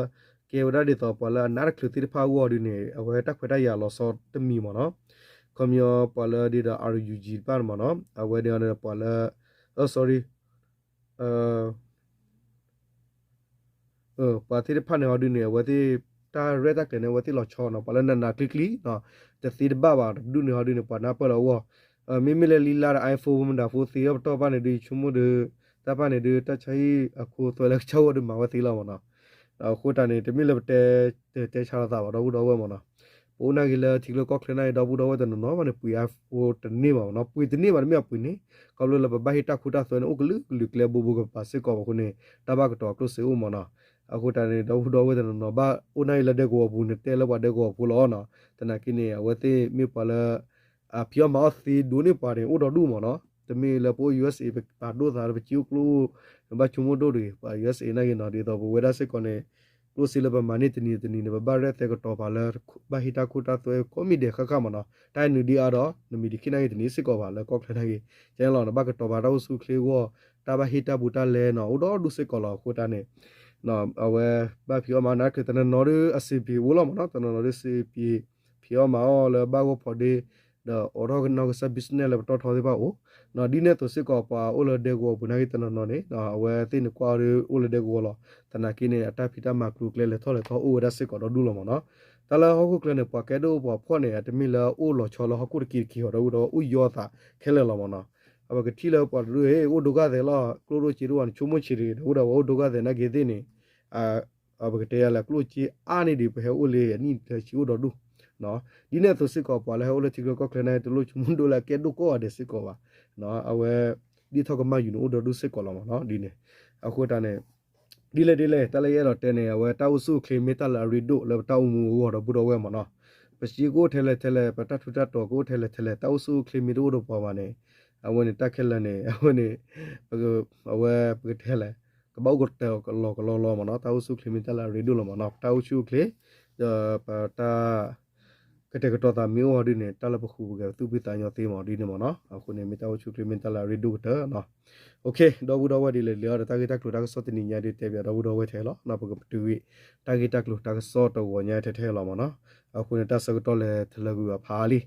ကဲဝဲဒၣ်ဒ်သိးပှၤလၢအနးတချုးသ့ၣ်တဖၣ်အဂီၢ်ဒုန့ၣ် အဝဲတၢ်ခွဲးတၢ်ယာ်လီၤဆီတမံၤမ့ၢ်နီၤ ခီပညီပှၤလၢဒ်ဒီး R U G တဖၣ်န့ၣ်မ့ၢ်နီၤ အဝဲန့ၣ်ဒီးပှၤလၢ sorry ပှၤသ့ၣ်တဖၣ်န့ၣ်ဟီဒုန့ၣ် အဝဲသ့ၣ် တၢ်ရဲၣ်တၢ်ကျဲၤန့ၣ် အဝဲသ့ၣ်လီၤဆီနီၤ ပှၤလၢနးနးကျံကျံ တသ့တဘၣ်ဘၣ်တဒူၣ်န့ၣ်ဟီဒုန့ၣ် ပှၤနၢ်ပၢၢ်လၢအဂီၢ် မ့မ့ၢ်လၢလံလါဒီး iPhone မဒၤဖိသ့အပတီၢ်ဘၣ်န့ၣ်ဒု ယဆိကမိၣ်ဒီး တၢ်ဘၣ်န့ၣ်ဒု တၢ်ဆါဟံၣ်အခိသွဲလၢကစၢ်ဂီၢ်ဒုမၤဝဲသ့လီၤမ့ၢ်နီၤ အဃိတၢ်န့ၣ် တမ့ၢ်လၢပတဲ တဲဆါလိာ်သးဘၣ် ဒီပုၢ်ဒီဝဲၢ်မ့ၢ်နီၤ ပအိၣ်နာ်က့ၤလၢထံချၢကီၢ်ချၢနာ်က့ၤ ဒီပုၢ်ဒီဝဲၢ်တနီၤနီၤဘၣ်န့ၣ် ပှ့ၤ iPhone တန့ၢ်ဘၣ်မ့ၢ်နီၤ ပှ့ၤတန့ၢ်ဘၣ်တမ့ၢ်အပှ့ၤန့ၣ် ခီဖျိလၢပဘၣ်ဟ့ၣ်တၢ်ခိတၢ်သွဲန့ၣ် အိၣ်ကလုာ်ကလုာ်ကျဲဘိဘိကပၤစ့ၢ်ကီးအဃိန့ၣ် တၢ်ဘၣ်ကတီၤကျိၣ်စ့အိၣ်မ့ၢ်နီၤ အဃိတၢ်န့ၣ် ဒီပုၢ်ဒီဝဲၢ်တနီၤနီၤဘၣ် အိၣ်နာ်က့ၤလၢဒဲကဝီၤပူၤန့ၣ် တဲလၢပှၤဒဲကဝီၤဖိလီၤနီၤ သနာ်က့န့ၣ် အဝဲသ့ၣ်မ့ၢ်ပှၤလၢ အဖံးအီၣ်မၤအီၣ်သ့ဒိၣ်န့ၢ်ပှၤန့ၣ် အိၣ်ဒီဒူၣ်မ့ၢ်နီၤ တမ့ၢ်လၢပအိၣ် USA ပပာ်ဒိၣ်သးလၢပစ့အိၣ်ကျိၣ်အိၣ် နဘၣ်ဆိကမိၣ်ဒိၣ်တဂ့ၤ ပှၤ USA နာ်က့ၤနီၤ ဒ်သိးပဝဲဒၣ်စ့ၢ်ကီးန့ၣ် ကျိၣ်စ့လၢပမၤန့ၢ်တနံၤတနံၤန့ၣ် ပဘၣ်ရဲၣ်သဲကတီၤပာ်လၢ ဘၣ်ဟ့ၣ်တၢ်ခိတၢ်သွဲကိးမံၤဒဲးဃၣ်ဃၣ်မ့ၢ်နီၤ တၢ်အဲၣ်နုာ်ဒံးအါဒီး နမံၤဒံးခံနာ်က့ၤတနံၤစ့ၢ်ကီးဘၣ်လၢကီၢ်ချၢနာ်က့ၤ ကဲန့ၣ်လီၤ နဘၣ်ကတီၤပာ်တၢ်အိၣ်ဆူၣ်အိၣ်ချ့အဂီၢ် တၢ်ဘၣ်ဟ့ၣ်တၢ်ဘူးတၢ်လဲနီၤ အိၣ်ဒီဒူၣ်စ့ၢ်ကီးလီၤ အဃိတၢ်န့ၣ် အဝဲ ဘၣ်ဖံးအီၣ်မၤအီၣ်နာ်က့ၤ တနီၤနီၤဒုးအဆင်ပြေအိၣ်လီၤမ့ၢ်နီၤ တနီၤနီၤဒုးစံးပံး ဖံးအီၣ်မၤအီၣ်လၢဘၣ်ဂီၢ်ဖီဒ့ ဒီးအိးထီၣ်နီၢ်ကစၢ် business လၢပတီၢ်ထီသ့ၣ်တဖၣ်အိၣ် ဒ်န့ၣ်အသိးစ့ၢ်ကီးပှၤအိၣ်လၢဒဲကဝီၤပူၤနာ်က့ၤတနီၤနီၤန့ၣ် အဝဲသ့ၣ်န့ၣ်ကွၢ်အီၤဒုးအိၣ်လၢဒဲကဝီၤလီၤ သနာ်က့န့ၣ် အတၢ်ဖံးတၢ်မၤကျိၤကျဲလဲၤထီၣ်လဲၤထီအိၣ်ဝဲဒၣ်စ့ၢ်ကီးဒီဒူၣ်လီၤမ့ၢ်နီၤ တၢ်လၢဟီၣ်ခိၣ်ချၢန့ၣ် ပှၤကဲဒိၣ်ပှၤဖှီၣ်န့ၣ် တမ့ၢ်လၢအိၣ်လီၤဆီလၢဟီၣ်ခိၣ်တက့ၢ်တက့ၢ်အီၤဒီး အိၣ်ယီအသးခဲလၢာ်လီၤမ့ၢ်နီၤ အဝဲကထံၣ်လၢပှၤတဒူၣ် အိၣ်ဒိဂာ်သဲးလီၤ ကျိၣ်ဒိၣ်စ့ဒိၣ်ဝဲန့ၣ် ဆိကမိၣ်ဆံးတဂ့ၤ ဒီးအိၣ်ဒီးဝဲအိၣ်ဒိဂာ်သဲးနာ်က့ၤသ့ၣ်န့ၣ် ပကတဲယၤလၢကျိၣ်စ့အါန့ၢ်ဒံး ပဟဲအိၣ်လၢအနံၣ်လၢဆံအိၣ်ဒီဒူၣ် ဒ်န့ၣ်အသိးစ့ၢ်ကီး ပှၤလၢဟဲအိၣ်လၢထံချၢကီၢ်ချၢန့ၣ် တလိၣ်ဆိကမိၣ်ဒိၣ်လၢအကဲဒိၣ်ကိးဂၤဒဲးစ့ၢ်ကီးဘၣ်. အဝဲ ဒ်ထီၣ်ကမၣ်ယူၤန့ၣ် အိၣ်ဒီဒူၣ်စ့ၢ်ကီးလီၤမ့ၢ်နီၤ ဒ်န့ၣ်. အဃိတၢ်န့ၣ် ဒ်လဲၣ်ဒ်လဲၣ် တၢ်လၢယအဲၣ်ဒိးတဲန့ၣ် အဝဲတၢ်အိၣ်ဆူၣ်အိၣ်ချ့မ့ၢ်တၢ်လၢအရ့ဒိၣ်လၢပတၢ်အိၣ်မူအဂီၢ်ဒီပုၢ်ဒီဝဲၢ်မ့ၢ်နီၤ. ပစ့ကအိၣ်ထဲလဲၣ်ထဲလဲၣ် ပတၢ်ထူးတၢ်တီၤကအိၣ်ထဲလဲၣ်ထဲလဲၣ် တၢ်အိၣ်ဆူၣ်အိၣ်ချ့မ့ၢ်တအိၣ်ဒီးပှၤဘၣ်န့ၣ် အဝဲန့ၣ်တၢ်ခဲလၢာ်န့ၣ် အဝဲန့ၣ် အဝဲပကတဲလဲၣ် ကဘၣ်အိၣ်ကတၢၢ်ကလီကလီလီၤမ့ၢ်နီၤ. တၢ်အိၣ်ဆူၣ်အိၣ်ချ့မ့ၢ်တၢ်လၢအရ့ဒိၣ်လီၤမ့ၢ်နီၤ. ပတၢ်အိၣ်ဆူၣ်အိၣ်ချ့ ဒီးပတၢ် ကတဲာ်ကတီၤသးမ့ၢ်အိၣ်အီၤဒ်န့ၣ် တၢ်လၢပဃုာ်ပဂဲၤပသူၣ်ဖှံသးညီသ့မ့ၢ်ဒ်န့ၣ်မ့ၢ်နီၤ. အဃိန့ၣ် မ့ၢ်တၢ်အိၣ်ဆူၣ်အိၣ်ချ့မ့ၢ်တၢ်လၢအရ့ဒိၣ်ကတၢၢ်နီၤ. ဒီပုၢ်ဒီဝဲၢ်ဒ်လဲၣ်ဒ်လဲၣ်ဒီး တၢ်ဂ့ၢ်တၢ်ကျိၤတၢ်ကစီၣ်တနံၤညါဒ်တဲဘၣ်ဒီပုၢ်ဒီဝဲၢ်ထဲလီၤ. ပကပတုာ်ဝံၤ တၢ်ဂ့ၢ်တၢ်ကျိၤတၢ်ကစီၣ်တဂီၤညါထဲထဲလီၤမ့ၢ်နီၤ. အဃိန့ၣ် တၢ်ဆၢကတီၢ်လဲၤထလၢကွံာ်ဘၣ်ဖးလံ.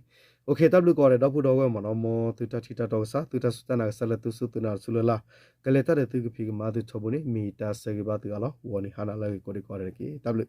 တၢ်ဘျုးကိးဂၤဒဲးဒီပုၢ်ဒီဝဲၢ်မ့ၢ်နီၤ. မ်သုတၢ်ထံၣ်တၢ်တီကစၢ် သုတၢ်စူၢ်တၢ်နာ်ကစၢ်လၢသုစူၢ်သုနာ်တစူၢ်လၢ်လၢ် ကလဲၤတၢ်ဒီးသုကဖံးကမၤသုထီဘိန့ၣ် မ့ၢ်တၢ်ဆၢဂ့ၤဘၣ်သုအါလီၤ. ဂီၤနံၤဟါနၤလၢအဂ့ၤကိးဒံကိးဂၤဒဲးတက့ၢ်. တၢ်ဘျုး